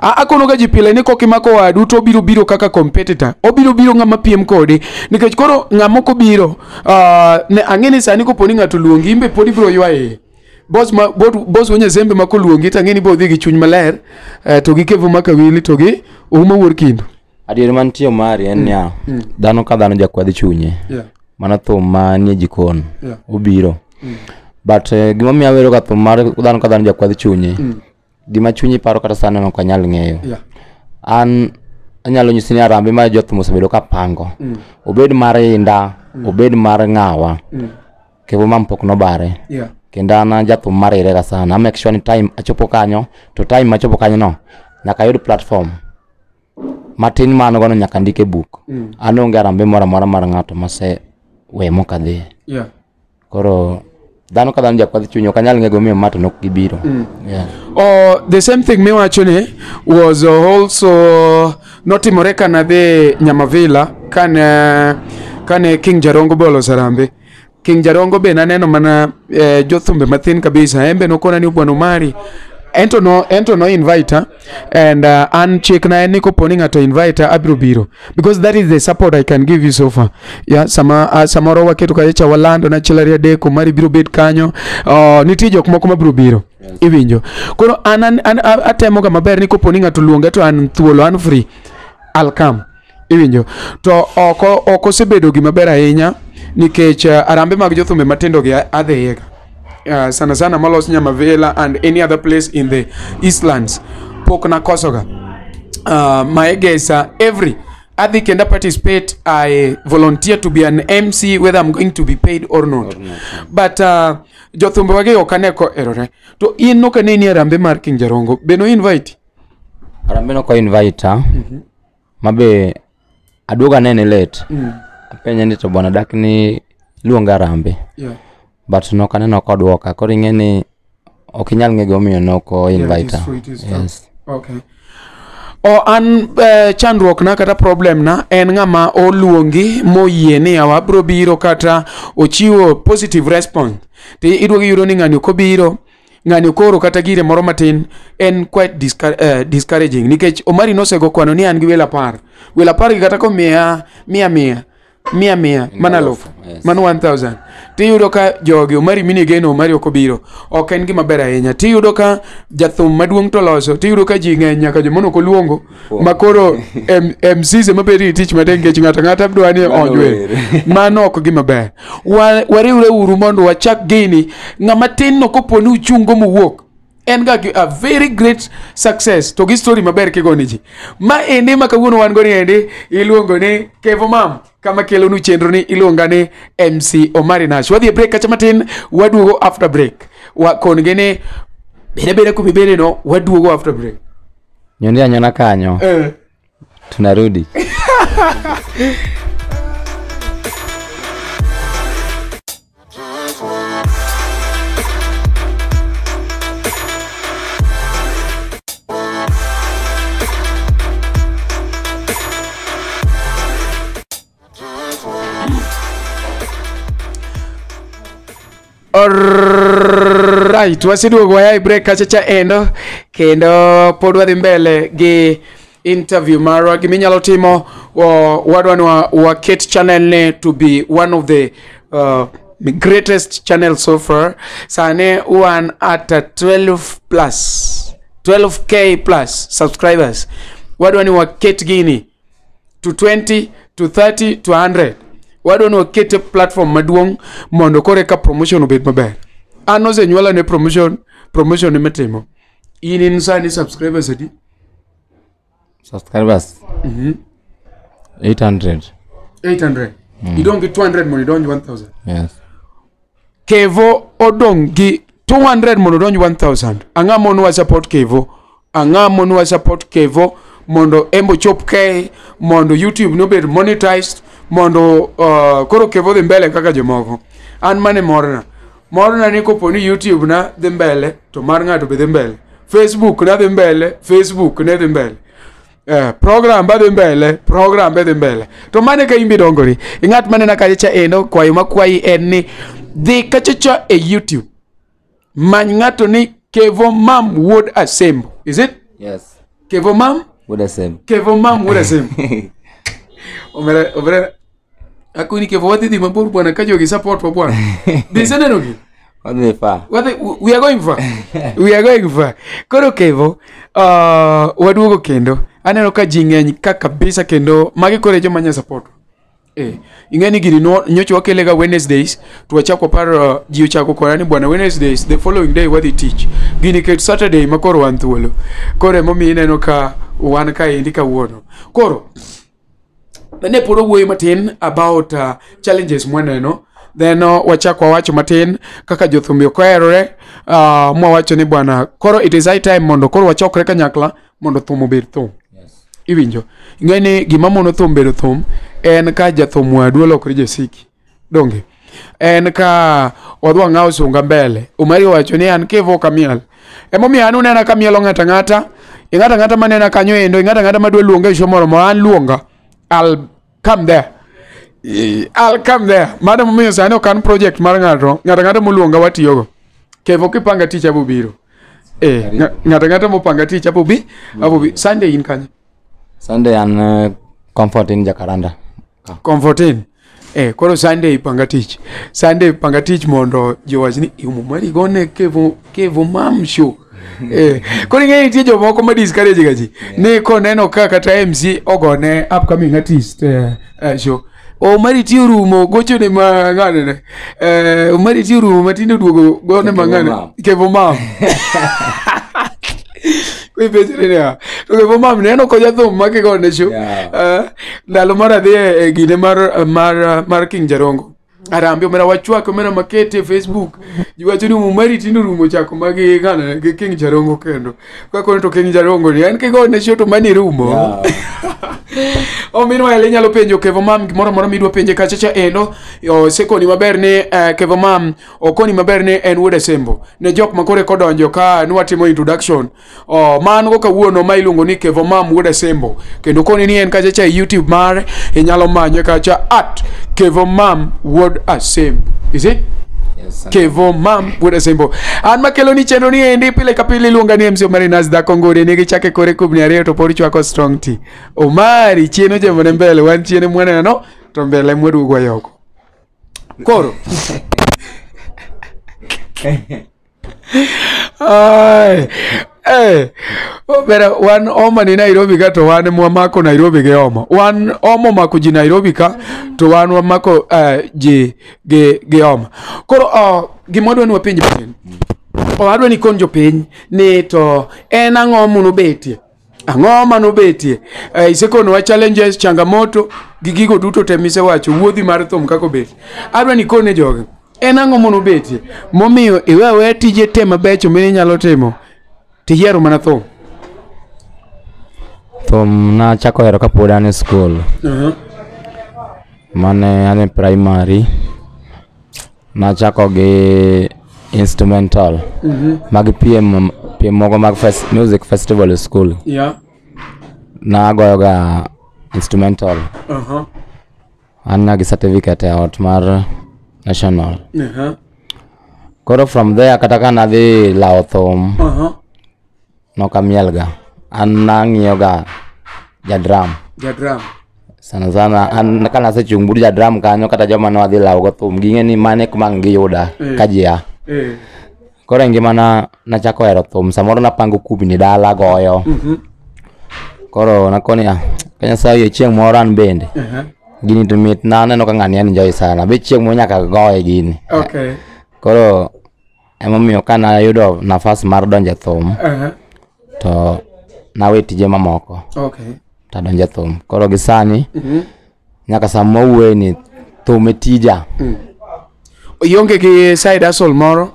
Akono ga ji pile ni kokimako wadu to obiro biro kaka competitor. Obiro biro ng'ama piem kodi. Nikech koro ng'ama ok obiro, ne ang'e ni sani kopo ni ng'ato luongi imbe pod ibiro ywaye. Boss ma boss Wuonyasembe ma koluongi to ang'e ni bodhi gi chuny maler, to gi Kevo Makawili to gi Ouma Wuor Kindu. Adier mantie mari en niya, dhano ka dhano jakwadh chunye. Mano thum manie jikon. Obiro. But gimomiyo awero ga thum mar dhano ka dhano jakwadh chunye. Gima chunyi paro kata sani ok anyal ng'eyo. An anyalo nyisi ni arambe ma jothum osebedo ka pango. Obed mar inda, obed mar ng'awa. Kevo Mam pok nobare. Kendo an jathum marire ga sana. I make sure ni time achopo kanyo, to time machopo kanyo no, nyaka ayud platform. Matin ma an gono nyaka ndike book. An onge arambe moro amora mar ng'ato mase we mok adhiye. Koro dhano ka dhano jakwadh chuny ok anyal ng'eyo gimomiyo ma to nok gibiro. The same thing miwacho ni was also notimore kanadhi Nyamavila kane King Jarongo be oloso arambe. King Jarongo be naneno mana jothumbe mathin kabisa. En be nokona ni bwana Omari Ento no invite and an chik na en ni kopo ni ng'ato invite abiro biro, because that is the support I can give you so far. Yeah, sama samoro waketo kacha cha walando na achiel ariyo adek Omari biro bet kanyo, nitie jok moko mabiro biro. Iwinjo koro an atemo ga maber ni kopo ni ng'ato luonga to an thuolo, an free, I'll come. Iwinjo to ok osebedo gima ber ahinya nikech arambe mag jothumbe matindo gi adhiyega sana sana molos Nyamavela and any other place in the Eastlands pok nakosoga Maegesa every adhi kenda participate. I volunteer to be an MC whether I'm going to be paid or not, Or not. But jothumbe wagi ok ane koherore to in nok aneni e arambe mar King Jarongo be no invite. Arambe no ko invite mabe aduogo anene late. Apenje ni to bwana dak ni luonga arambe. But nok aneno kodwoka koro ing'e ni ok inyal ng'e gimomiyo nok o Yeah, it invite. is true, it is true. Yes. Okay. O an chandruok na kata problem na en ng'ama oluongi moyie ni yawa abro biro kata ochiwo positive response ti iduogo iyudo ni ng'ani ok obiro, ng'ani ok ooro kata gire moro matin, en quite discouraging nikech Omari nosego kwano ni an gi welo 10, welo 10 gi kata komiya mia mia mia mia mana alufu. Mano 1000 tiyudo ka jogi Omari mini geno Omari ok obiro, ok en gima ber ahinya. Tiyudo ka jathum maduong' to loso, tiyudo ka ji ng'eny nyaka joma nok oluongo ma koro MCs ema bedo gi tich matek nikech ng'ato ang'ata dwa ni Mano onjwe. wer. Mano ok gima ber. Wariwre uru mondo wachak gini. Ng'ama tin no kopo ni uchungo mowuok en ga a very great success to gi story maber kigone ji. Ma endi ma kawuono wan go ni endi iluongo ni Kevo Mam kama kelonu chenro ni iluonga ni MC Omari Nash. Wadhi e break kacha matin, waduogo after break. Wa kon gi ni bede bede kumibede no, waduogo after break. Nyondi anyona kanyo. Tunarudi. Alright, waseduogo waya e break kacha cha endo kendo pod wadhi mbele gi interview marwa. Giminyalo timo, wadwa ni waket channel ni to be one of the greatest channel so far. Sani wan at 12 plus 12K plus subscribers. Wadwa ni waket gini to 20 to 30 to 100. Wadwa ni wakete platform maduong' mondo koro eka promotion obed maber. An osenyuola ne promotion, promotion emitimo in sani subscribers adi? Subscribers 800. 800. Idong' gi 200 mondo idonj 1000. Yes. Kevo odong' gi 200 mondo odonj 1000. Ang'a monowa support Kevo? Ang'a monowa support Kevo mondo embo chop k mondo YouTube nobed monetized mondo koro Kevo dhi mbele kaka jomoko. An mane morna morna ni kopo ni YouTube na dhi mbele to mar ng'ato be dhi mbele, Facebook na dhi mbele, Facebook ne dhi mbele, program ba dhi mbele, program be dhi mbele. To mane ka imbi dongori ing'at manena kacha cha endo kwayo makwayi en ni dhi kachacha e YouTube, many ng'ato ni Kevo Mam Wuod Asembo. Is it? Yes. Kevo Mam. Wuod Asembo. Kevo Mam Wuod Asembo. Omera omera akoni Kevo wadhi dhi mabor bwana ka jogi support wa bwana dhi iseneno gi. Wadhi far. Wadhi, we are going far. We are going far. Koro Kevo, waduogo kendo. Aneno ka ji ng'eny ka kabisa kendo magi koro e joma nya support. Ing'e ni gini no, nyocha wakele ga Wednesdays to wachako paro ji ochako kora ni bwana Wednesdays the following day wadhi tich. Gini ket Saturday ma koro wan thuolo. Koro emomiyo ineno ka wan kaendi kawuono. Koro ne pod owuoyo matin about challenges mwaneno then wachako wawacho matin kaka jothumbe ok oherore, mwawacho ni bwana koro it is high time mondo koro wachokre kanyakla mondo thum obed thum. Iwinjo ing'e ni gima mono thum bedo thum en ka jathum wadu olokore jasiki donge en ka wadwa ng'awo sunga mbele. Omari owacho ni an Kevo ok amiel emomiyo an unena ka mielo ng'ata ng'ata ing'ata ng'ata manena kanyo endo ing'ata ng'ata madwa luonga e show moro moro an luonga, I'll come there. I'll come there. Mano momiyo sani ok an project mar ng'ato, ng'ato ang'ata moluonga watiyogo. Kevo kipanga tich abo biro. Ng'ato ang'ata mopanga tich apo bi. Sunday in kanye? Sunday an Comfort in Jacaranda. Comfort Inn. Koro Sunday panga tich. Sunday panga tich mondo jowach ni Omari gone Kevo Mam show. Koro ing'e nitie jomoko ma discourage ga ji. Ni koneno ka kata MC ogone upcoming artist show. Omari ti orumo gochone ma ng'ane ne. Omari ti orumo matinde oduogo gone ma ng'ane. Kevo Mam. Ipenjre niya, to Kevo Mam ne en ok ojathum ma kigone show. Ndalo mar adhi e gine mar King Jarongo. Arambe omera wachwak omera makete e Facebook. Ji wacho ni Omari tinde orumo chako magi ng'ane gi King Jarongo kendo. Kakone to King Jarongo ni en kigone show to mani rumo. Meanwhile inyalo penjo Kevo Mam gimoro amora midwa penje kacha cha endo. Osekoni maber ni Kevo Mam okoni maber ni en wuod Asembo. Ne jok makore kodonjo ka nwatimo introduction. Man go kawuono ma iluongo ni Kevo Mam wuod Asembo. Kendo koni ni en kacha cha e YouTube mare inyalo manye kacha at Kevo Mam wuod Asembo. Is it? Yes. Kevo Mam wuod Asembo. An makelo ni chenro ni endi pile ka pile iluonga ni MC Omari Nas dhako ngode nigi chake kore kubni ariyo to pod chwako strong tea. Omari chien ojemone mbele wan chien mwaneno to mbele mwaduogo wayoko. Koro. Ai. Obera wan oma ni Nairobi ka to wan mwamako Nairobi gi oma. Wan omo mako ji Nairobi ka to wan wamako ji gi oma. Koro gima wadwa ni wapenj piny. Adwa ni kon jopiny ni to en ang'o monobetie? Ang'o manobetie? Isekonowa challenges, changamoto gi gigo duto te misewacho wuodhi mar thum kaka obet. Adwa ni kone jogi. En ang'o monobetie? Momiyo iwe aweya tije te mabecho mininyalo timo tiyiero mana thum. Thum nachako hero kapod an e school. Mane an e primary. Nachako gi instrumental. Mag piem moko mag music festival e school. Nagoyo ga instrumental. An gi certificate e ot mar national. Koro from there kata ka nadhi lawo thum nokamiel ga. An nang'iyo ga jadrum. Jadrum. Sana sana an ka nasechung' but jadrum kanyo kata joma ne wadhi lawo go thum ging'e ni mane kuma ang' giyuda ka ji a. Koro e ngimana nachako hero thum samoro napango kubni dala goyo. Koro nakoni ka Nyasaye oyie chieng' moro an bende. Gini to mit na aneno ka ng'ani enjoy sana. Be chieng' moro nyaka goye gini. Koro emomiyo ka nayudo nafas mar donjo e thum to nawe tije mamoko. Tadonjo e thum. Koro gi sani nyaka sama wawuoye ni thum e tija. Ionge gi side hustle moro?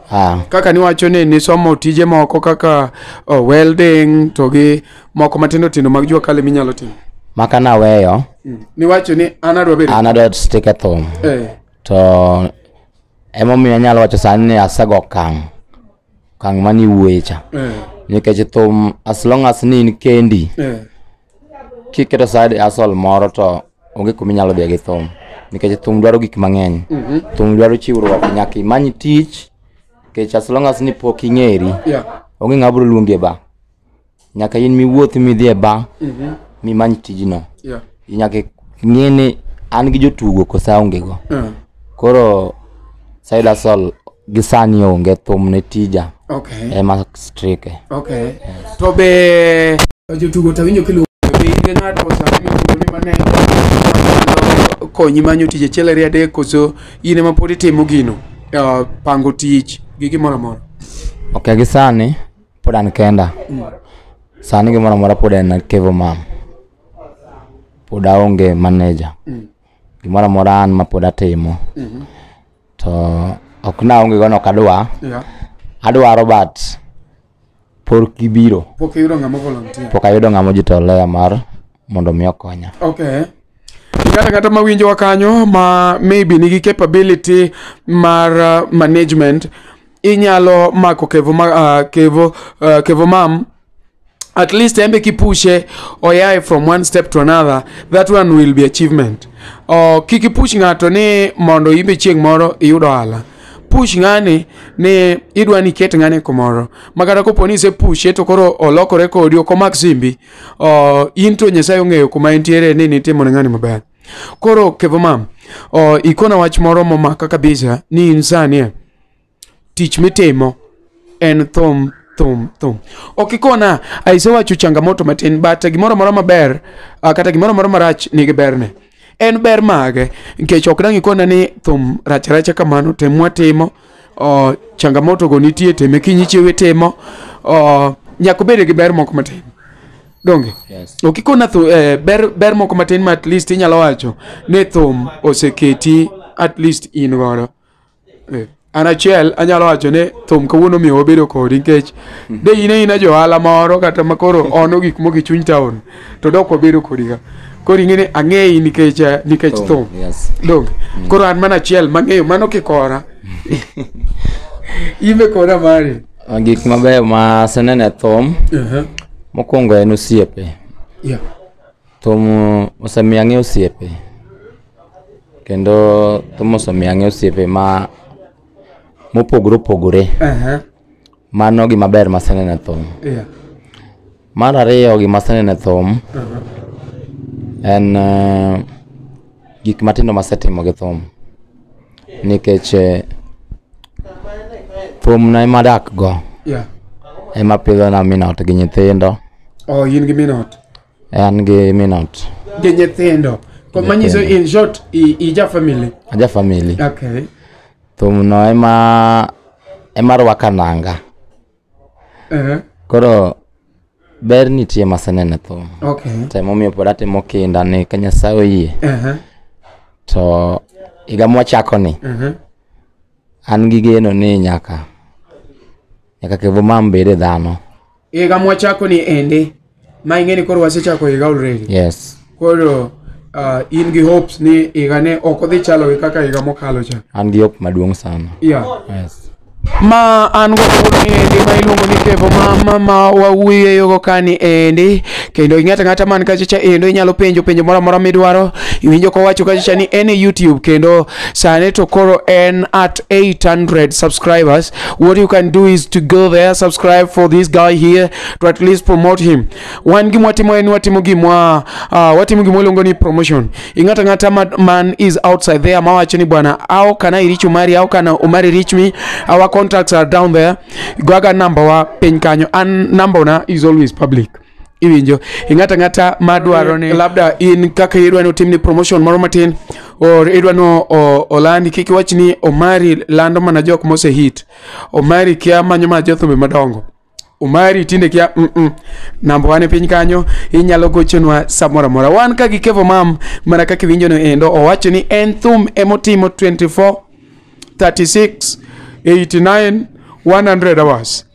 Kaka niwacho ni nisomo tije moko kaka welding to gi moko matindo tindo mag jua kali minyalo timo. Maka naweyo. Niwacho ni an adwa bedo. An adwa stick e thum. To emomiyo anyalo wacho sani ni asego okang'. Okang' mane iwuoye cha. Nikech thum as long as ni in kendi. Kiketo side hustle moro to onge kuma inyalo dhiye gi thum. Nikech thum dwaro gik mang'eny. Thum dwaro chiwruok nyaka imany tich. Nikech as long as ni pok ing'eri. Onge ng'ama biro luongi e bar. Nyaka in miwuoth midhi e bar. Mimany tijno. Nyaka ing'e ni an gi jotugo koso aonge go. Koro side hustle gi sani onge thum ne tija. Ema strike. To be jotugo tawinjo kiluongo be in gi ng'ato sani miluongo ni manager konyi manyo tich achiel ariyo adek koso in ema pod itimo gino pango tich gi gimoro amora? Ok, gi sani pod an kenda. Sani gimoro amora pod en Kevo Mam. Pod aonge manager. Gimoro amora an ma pod atimo. To ok naonge go nok adwa. Adwaro but pok gibiro. Pok iyudo ng'ama volunteer. Pok ayudo ng'ama ojitolea mar mondo mi okonya. Ng'ato ang'ata mawinjowa kanyo ma maybe nigi capability mar management inyalo mako Kevo Mam at least embe kipushe oyae from one step to another, that one will be achievement. Kik ipush ng'ato ni mondo imbe chieng' moro iyud ohala. push ng'ani ni idwa ni iket ng'ani kumoro ma kata kopo ni isepushe to koro olokore kodi ok omak simbi, in to Nyasaye ong'eyo kuma entiere ni nitimo ne ng'ani maber. Koro Kevo Mam, ikona wach moro momaka kabisa ni in sani tich mitimo en thum thum thum. Ok ikona aisewacho changamoto matin, but gimoro amora maber, kata gimoro amora marach nigi berne. En ber mage? Nikech ok dang' ikona ni thum rach aracha kamano, tem watimo, changamoto go nitie, teme kinyi chiew itimo, nyaka obed gi ber moko matin. Donge? Yes. Ok ikona ber moko matin ma at least inyalo wacho ni thum oseketi at least in godo. An achiel anyalo wacho ni thum kawuono miyo wabedo kodi, nikech de in aina johala moro kata makoro ono gik moko e chuny town to dok wabedo kodi ka. Koro ing'e ni ang'eyi nikech thum. Yes. Donge? Koro an mana achiel mang'eyo mano kikora. Imbe kora mari. Gik mabeyo ma aseneno e thum, mokwongo en osiepe. Thum osemiyo ang'eyo osiepe. Kendo thum osemiyo ang'eyo osiepe ma mopogore opogore. Mano gima ber maseneno e thum. Mar ariyo, gima aseneno e thum en gik matindo masetimo gi thum. Nikech thum na ema adak go. Ema pidhona min ot gi nyithindo. Oh, in gi min ot. An gi min ot. Gi nyithindo. Ko manyiso in short ija family. Aja family. Okay. Thum no ema rwaka nanga. Koro ber nitie maseneno e thum. To emomiyo pod atimo kinda ni ka Nyasaye oyie to higa mwachako ni an gi geno ni nyaka Kevo Mam bed e dhano. Higa mwachako ni endi ma ing'e ni koro wasechako higa already. Yes. Koro in gi hopes ni higa ne ok odhi chalo gi kaka higa mokalo cha. An gi hope maduong' sana. Yes. Ma an go kawuono ni endi ma iluongo ni Kevo Mama ma wawuoyogo kani endi, kendo ing'ato ang'ata man kacha cha endo inyalo penjo penjo moro amora midwaro. Iwinjo kowacho kacha cha ni en e YouTube, kendo sani to koro en at 800 subscribers. What you can do is to go there, subscribe for this guy here to at least promote him. Wan gima watimo en watimo gima iluongo ni promotion. Ing'ato ang'ata man is outside there mawacho ni bwana, how can I reach Omari, how can Omari reach me? Our contacts are down there. Gwaga number wa piny kanyo, an number na is always public. Iwinjo, ing'ato ang'ata madwaro ni labda in kaka idwa ni otimni promotion moro matin or idwa ni olandi, kik iwach ni Omari lando mana jok mose hit. Omari kia manyo mana jothumbe madongo. Omari tinde kia Namba wan e piny kanyo, inyalo gochonwa samoro amora. Wan ka gi Kevo Mam, mana kaka iwinjo no endo, owacho ni en thum emotimo 24 36 89 100 hours.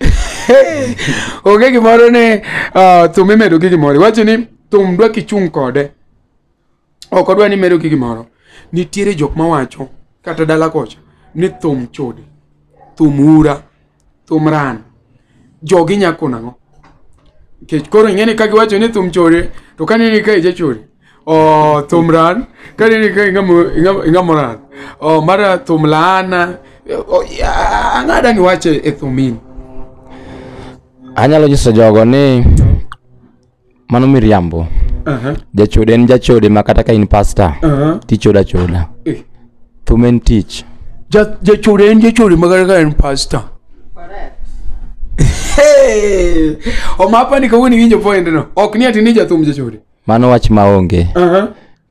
Onge gimoro ni thum imedo gi gimoro. Iwacho ni thum dwa kichung' kode. Ok odwa ni imedo gi gimoro. Nitiere jok mawacho kata dala kocha ni thum chode, thum ura, thum ran. Jogi nyako nang'o? Nikech koro ing'e ni ka giwacho ni thum chode, to kaneni ka ija chode, oh, thum ran, kaneni ka ing'amo ran, oh, mara thum laana, oh, ang'o dang' iwache e thum in? Anyalo nyiso jogo ni mano miriambo. Jachode en jachode ma kata ka in pastor tichodo achoda. Thum en tich. Jachode en jachode ma kata ka en pastor. Hey! Omapa ni kawuono iwinjo point no. Ok ni ati ni jathum jachode. Mano wach maonge.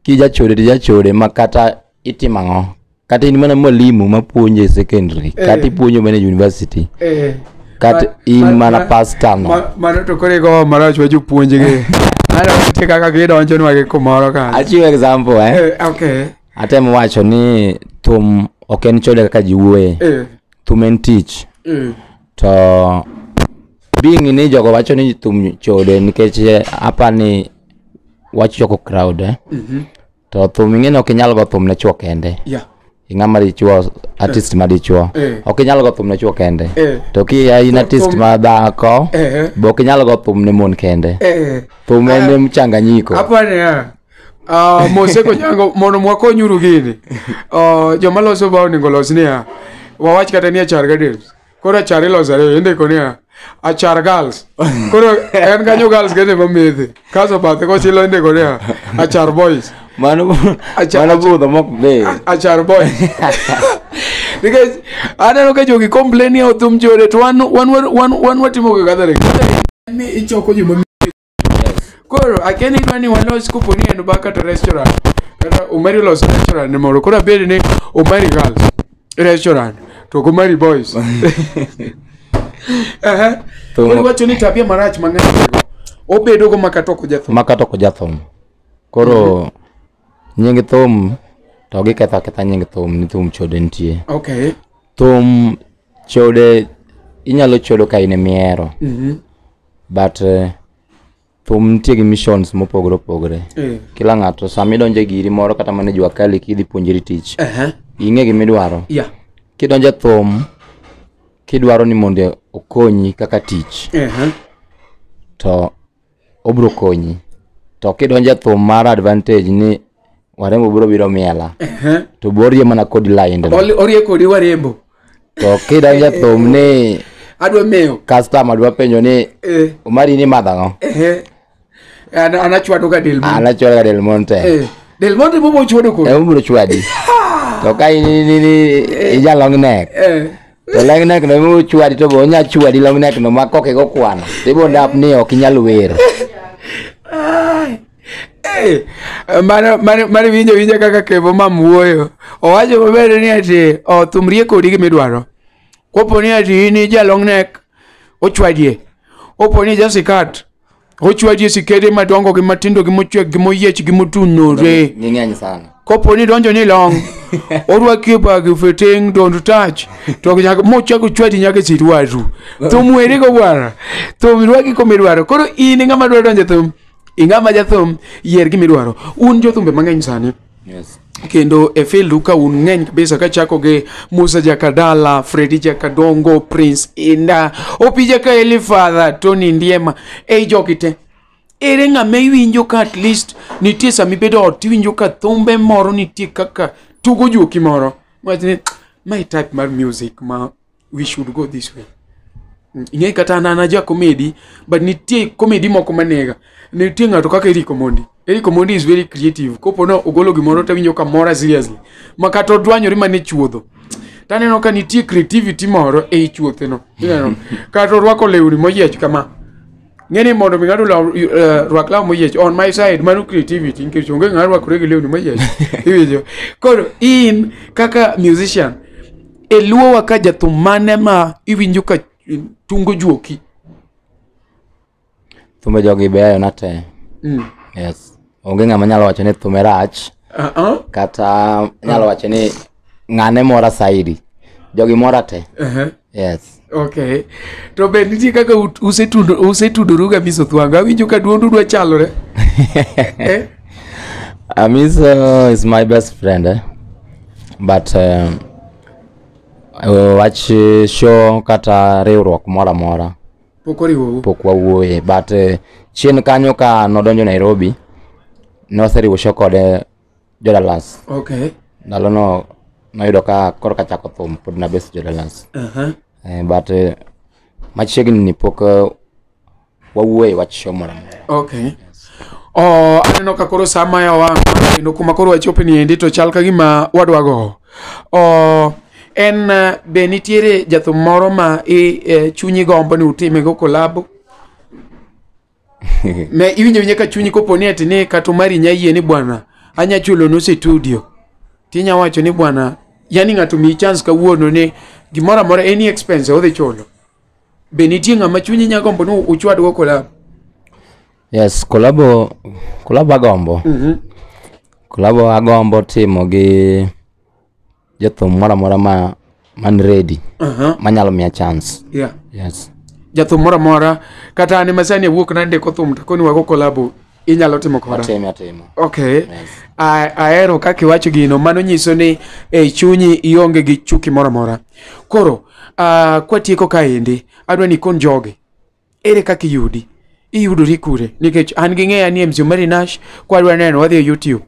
Kijachode to ijachode ma kata itimo ang'o. Kata in mana mwalimu mapuonjo e secondary, kata ipuonjo mana e university, kata in mana pastor no. Mano to koro igowo marach wa jopuonj gi. Mano nitie kaka gidonjonwa gi kumoro kanyo. Achiwo example. Okay. Atemo wacho ni thum ok en chode kaka ji wuoye. Thum en tich. To being ni jogo wacho ni thum chode nikech apa ni wachoko crowd. To thum ing'e ni ok inyal go thum ne chuo kende. Ing'ama dichuo, artist ma dichuo. Ok inyal go thum ne chuo kende. To ki in artist ma dhako, be ok inyal go thum ne mon kende. Thum en mchanganyiko. Apa niya. Mose Konyango mondo mwakonyuru gini. Joma loso bao onego los niya. Wawach kata ni Achar Gardens. Koro Achar iloso ariyo, indiko niya Achar Girls. Koro en kanyo girls kende mamethe. Kaso bathe kochilo indiko niya Achar Boys. Mano mano budho mok be. Achar Boys. Nikech aneno ka jogi complain ni othum chode to wan watimo ga gathering. Gathering ni ichoko joma Koro akia ni idwa ni walos kopo ni en bar kata restaurant. Kata Omari oloso restaurant ne moro. Koro abed ni Omari Girls restaurant to ok Omari Boys. Aha. Koro iwacho ni tabia marach ma ng'ato nigo obedo go makata ok ojathum. Makata ok ojathum. Koro nying thum to giketho aketha nying thum ni thum chode nitie. Okay. Thum chode inyalo chodo ka in emihero. But thum nitie gi missions mopogore opogore. Kila ng'ato sama idonjo e giri moro kata mana e jua kali kidhi puonjri tich. Ing'e gima idwaro. Kidonjo e thum kidwaro ni mondo okonyi kaka tich. To obro konyi. To kidonjo e thum mar advantage ni warembo biro biro miela. To borie mana kodi line. Orie kodi warembo. To kidonjo e thum ni adwa mewo. Customer dwa penjo ni Omari ni madho ang'o? An achwado ga Del Monte. An achwado ga Del Monte. Del Monte bobo chwado kodi. Obiro chwadi. To ka in ija long neck. To long neck no ema ochwadi to bo onya chwadi long neck no ma koke go kwano. Tibo ndap ni ok inyal wer. Mano winjo kaka Kevo Mam wuoyo. Owacho maber ni ati thum rie kodi gimidwaro. Kopo ni ati in ija long neck ochwadie. Opo ni ija sikat ochwadie sikede madongo gi matindo gi mochwek gi moyiech gi motunore. Ng'eny sana. Kopo ni donjo ni long orwaki e bag fitting don't touch to nyaka mochako chwadi nyaka sit watu. Thum weri go bwana. Thum rwaki komidwaro. Koro in ng'ama dwa donjo thum, ing'ama jathum, yier gimidwaro. Un jothumbe mang'eny sani. Yes. Kendo e field ka un ng'eny kabisa kachako gi Musa Jakadala, Freddy Jakadongo, Prince Inda, Opija ka Elifather, Tony Ndiema, ei jogi te. Ere ng'ama iwinjo ka at least nitie sama ibedo ot tiwinjo ka thumbe moro nitie kaka tugo juoki moro. Wach ni my type mar music ma we should go this way. Ing'e kata an an aja comedy but nitie comedy moko manega. Nitie ng'ato kaka Eric Omondi. Eric Omondi is very creative. Kopo no ogolo gimoro tawinjo ka mora seriously. Ma kata odwanyore mana e chuodho. Taneno ka nitie creativity moro ei chuotheno. Ineno? Kata orwako lewni moyiech kama. Ng'eni mondo mi ng'ato rwak law moyiech on my side mano creativity nikech onge ng'ama rwakore gi lewni moyiech. Iwinjo? Koro in kaka musician e luowa ka jathum mane ma iwinjo ka tungo juoki? Thumbe jogi beyo na te. Yes. Onge ng'ama nyalo wacho ni thume rach. Kata nyalo wacho ni ng'ane mora saidi. Jogi mora te. Yes. Okay. To be nitie kaka usetudoru ga Amiso Thwango? Awinjo ka duondu dwa chalore. Amiso is my best friend. But wach show kata riwruok moro amora pok oriwou. Pok wawuoye. But chien kanyo ka nodonjo Nairobi, noseriwo show kode Jodalas. Okay. Ndalono noyudo ka koro kachako thum pod nabes Jodalas. But machiegni ni pok wawuoye wach show moro amora. Okay. Aneno ka koro saa maya wang' kendo kuma koro wachope ni endi to chal ka gima wadwa go. En be nitiere jathum moro ma chunyi gombo ni utime go collab? Me iwinjo winja ka chunyi kopo ni ati ni kata Omari nya yie ni bwana anya chulo nusu studio. Tinya wacho ni bwana yani ng'ato miyi chance kawuono ni gimoro amora any expense odhi chulo. Be nitie ng'ama chunyi nya gombo ni uchwad go collab? Yes, collab agombo. Collab agombo timo gi jathum moro amora ma man ready. Manyalo miya chance. Yes. Jathum moro amora kata an ema sani awuok nandiko thum to koni wago collab inyalo timo koda. Atimo. Okay. Yes. Ahero kaka iwacho gino, mano nyiso ni e chunyi ionge gi chuki moro amora. Koro, kwatieko kaendi, adwa ni ikon jogi. Ere kaka iyudi? Iyudori kure? Nikech an gi ng'eya ni MC Omari Nash kwadwa neno wadhi e YouTube,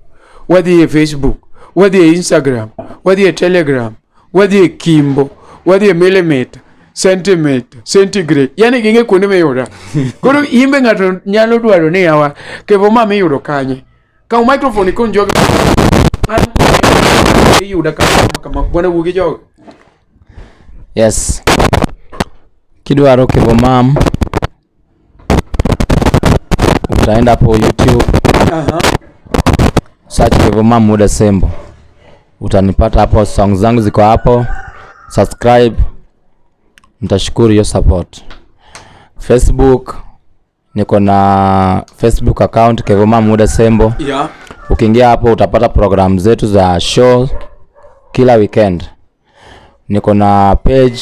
wadhi e Facebook, wadhi e Instagram, wadhi e Telegram, wadhi e Kimbo, Wadhi e millimeter, centimeter, centigrade. Yani ging'e kuonde miyuda. Koro imbe ng'ato nyalo dwaro ni yawa Kevo Mam iyudo kanye. Kaw microphone ikon jogi. An iyuda kama kama bwana wuogi jogi. Yes. Kidwaro Kevo Mam utaenda hapo YouTube. Search Kevo Mam Muda Sembo. Utanipata hapo, songs zangu ziko hapo. Subscribe. Nitashukuru hiyo support. Facebook niko na Facebook account Kevo Mam Muda Sembo. Ukiingia hapo utapata program zetu za show kila weekend. Niko na page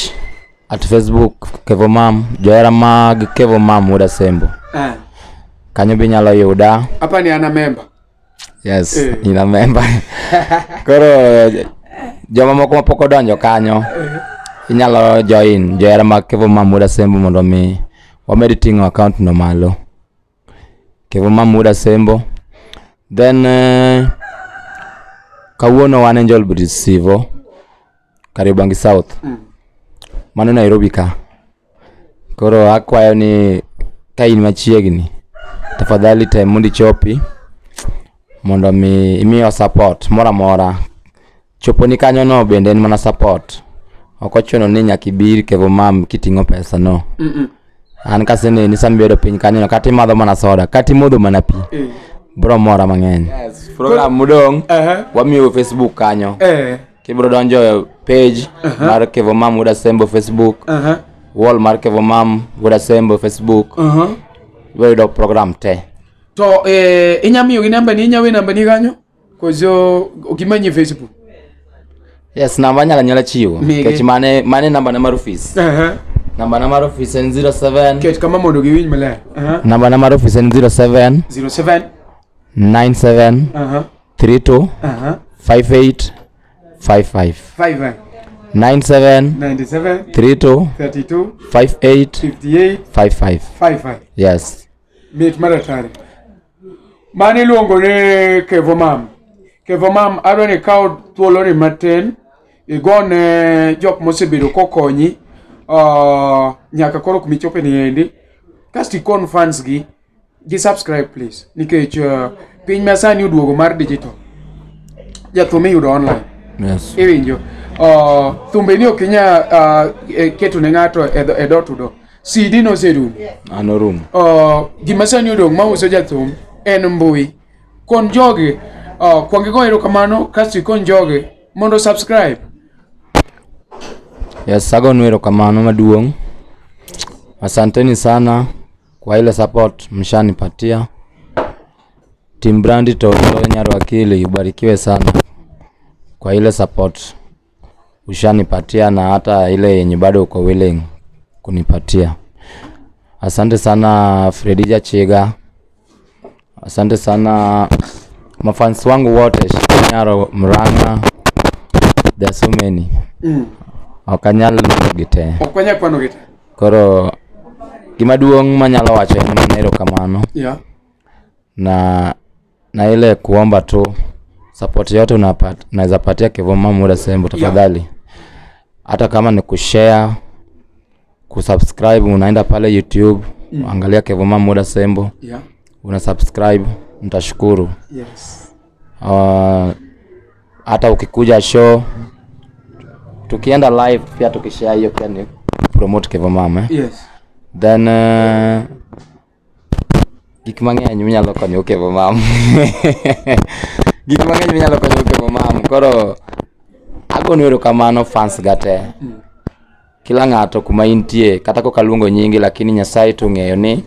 at Facebook Kevo Mam, Johera Mag Kevo Mam Muda Sembo. Kanyo be inyalo yuda. Hapa ni ana member. Yes, ina member. Koro joma moko mapok odonjo kanyo inyalo join Johera mag Kevo Mam Muda Sembo mondo mi wamed ting'o account no malo. Kevo Mam Muda Sembo. Then kawuono wan Angel Bridge Sivo, Kariobangi South. Mano Nairobi ka. Koro akwayo ni ka in machiegni, tafadhali tem mondo ichopi mondo mi imiwa support moro amora. Choponi kanyo no bende en mana support. Ok ochuno ni nyaka ibi Kevo Mam kiting'o pesa no. An kaseneni sama ibedo piny kanyo no kata imadho mana soda, kata imodho mana pi. Bro mora mang'eny. Yes, program modong' wamiyo Facebook kanyo. Kibro donjo e page mar Kevo Mam Muda Sembo Facebook. Wall mar Kevo Mam Muda Sembo Facebook. Ibiro yudo program te. To inya miyo gi namba ni, inya we namba ni kanyo? Koso okimanyi Facebook? Yes, namba anyalo anyala chiwo. Nikech mane namba na mar office. Namba na mar office en 07. Ket kama mondo giwinj maler. Namba na mar office en 07. 07. 97. 32. 58. 55. 55. 97. 97. 32. 32. 58. 58. 55. 55. Yes. Mit maratari. Mane iluongo ni Kevo Mam. Kevo Mam adwa ni ikaw thuoloni matin igone jok mosebedo kokonyi nyaka koro kumichope ni endi. Kasto ikon fans gi subscribe please nikech piny masani oduogo mar digital. Jathum iyudo online. Yes. Iwinjo. Thumbe ni ok inya keto ne ng'ato e door to door. CD noserumo. Anorumo. Gima sani odong' mauso jathum en mbui. Kon jogi kuong igo erokamano kasto ikon jogi mondo subscribe. Yes, agonu erokamano maduong'. Asanteni sana kwa ile support mshanipatia. Team Brandi to Nyar Wakili ubarikiwe sana kwa ile support ushanipatia na hata ile yenye bado uko willing kunipatia. Asante sana Fredija Chiga. Asante sana mafans wangu wote Nyaro Murang'a. There are so many. Ok anyal luongo gi te. Ok wanyal kwano gi te. Koro gima duong' manyalo wacho en mana erokamano. Na ile kuomba tu support yote unaweza patia Kevo Mam Muda Sembo tafadhali. Hata kama ni kushare, kusubscribe, unaenda pale YouTube, angalia Kevo Mam Muda Sembo. Una subscribe, nitashukuru. Yes. Hata ukikuja show tukienda live pia tukishare hiyo pia ni promote Kevo Mam. Yes. Then gik mang'eny minyalo konyo Kevo Mam. Gik mang'eny minyalo konyo Kevo Mam. Koro agonu erokamano fans ga te. Kila ng'ato kuma intie kata kok aluongo nyingi lakini Nyasaye to ong'eyo ni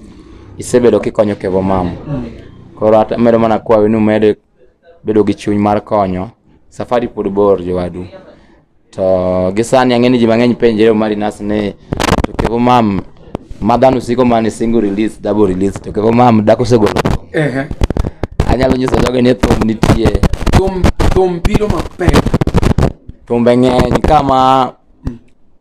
isebedo kikonyo Kevo Mam. Koro amedo mana kwayo ni umed bedo gi chuny mar konyo. Safari pod bor jowadu. To gi sani ang'e ni ji mang'eny penjre Marinas ni to Kevo Mam ma dhano siko mana single release, double release to Kevo Mam dak osegolo. Anyalo nyiso jogi ni thum nitie. Thum biro mapek. Thumbe ng'eny kama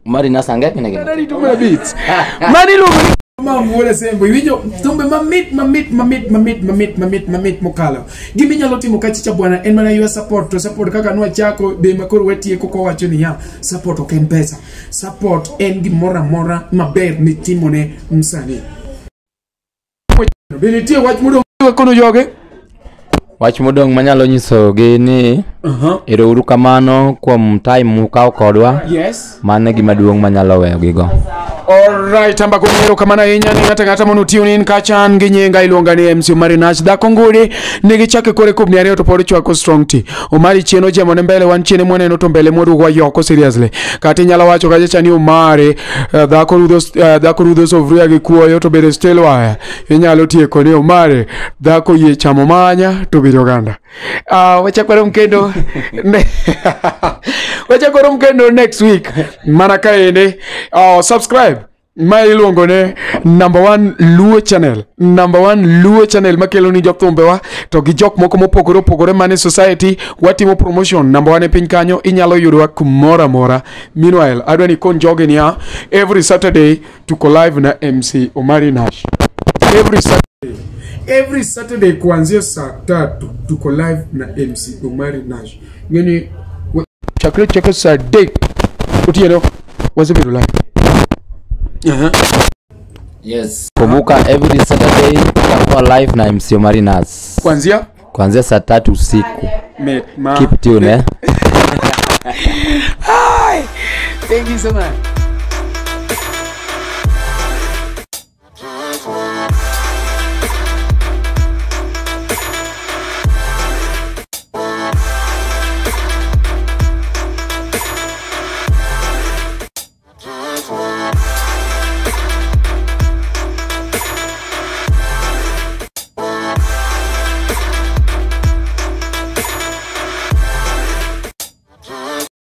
Marinas ang'e ni gin. Mani iluongo ni Mam wuod Asembo, iwinjo thumbe mamit mamit mamit mamit mamit mamit mamit mokalo. Gima inyalo timo kachicha bwana en mana your support, to support kaka nwachako be makoro watieko kowacho niya, support ok en pesa. Support en gimoro amora maber mitimone msanii. Be nitie wach modong' kono joge? Wach modong' manyalo nyisogi ni ero uru kamano kuom time mukawo kodwa. Yes. Mano e gima duong' manyalo weyo gigo. Alright, amba kumiero kamano ahinya ni ng'ato ang'ata mono tune in kacha an gi nyinga iluonga ni MC Omari Nach. Dhako ngudi nigi chake kore kubni ariyo to pod chwako strong tea. Omari chien ojemo ne mbele wan chien mwaneno to mbele mwaduogo wayoko seriously. Kata inyalo wacho kacha cha ni Omari dhako rudho sufria gi kuoyo to bende still wire. Inyalo tieko ni Omari dhako yie chamo manya to bende oganda. Wachak warom kendo wachak warom kendo next week mana kaende. Subscribe ma iluongo ne number one Luo channel, number one Luo channel makelo ni jothumbewa to gi jok moko mopogore opogore mane society watimo promotion number one e piny kanyo inyalo yudowa kumoro amora. Meanwhile adwa ni kon jogi niya every Saturday tuko live na MC Omari Nash every Saturday kuanzia saa 3 tuko live na MC Omari Nash. Ngeni chakre chako saa 3 otieno wasebedo live. Yes. Kumbuka every Saturday tutakuwa live na MC Omari Nash. Kuanzia saa 3 usiku. Keep tune, eh. Hi. Thank you so much.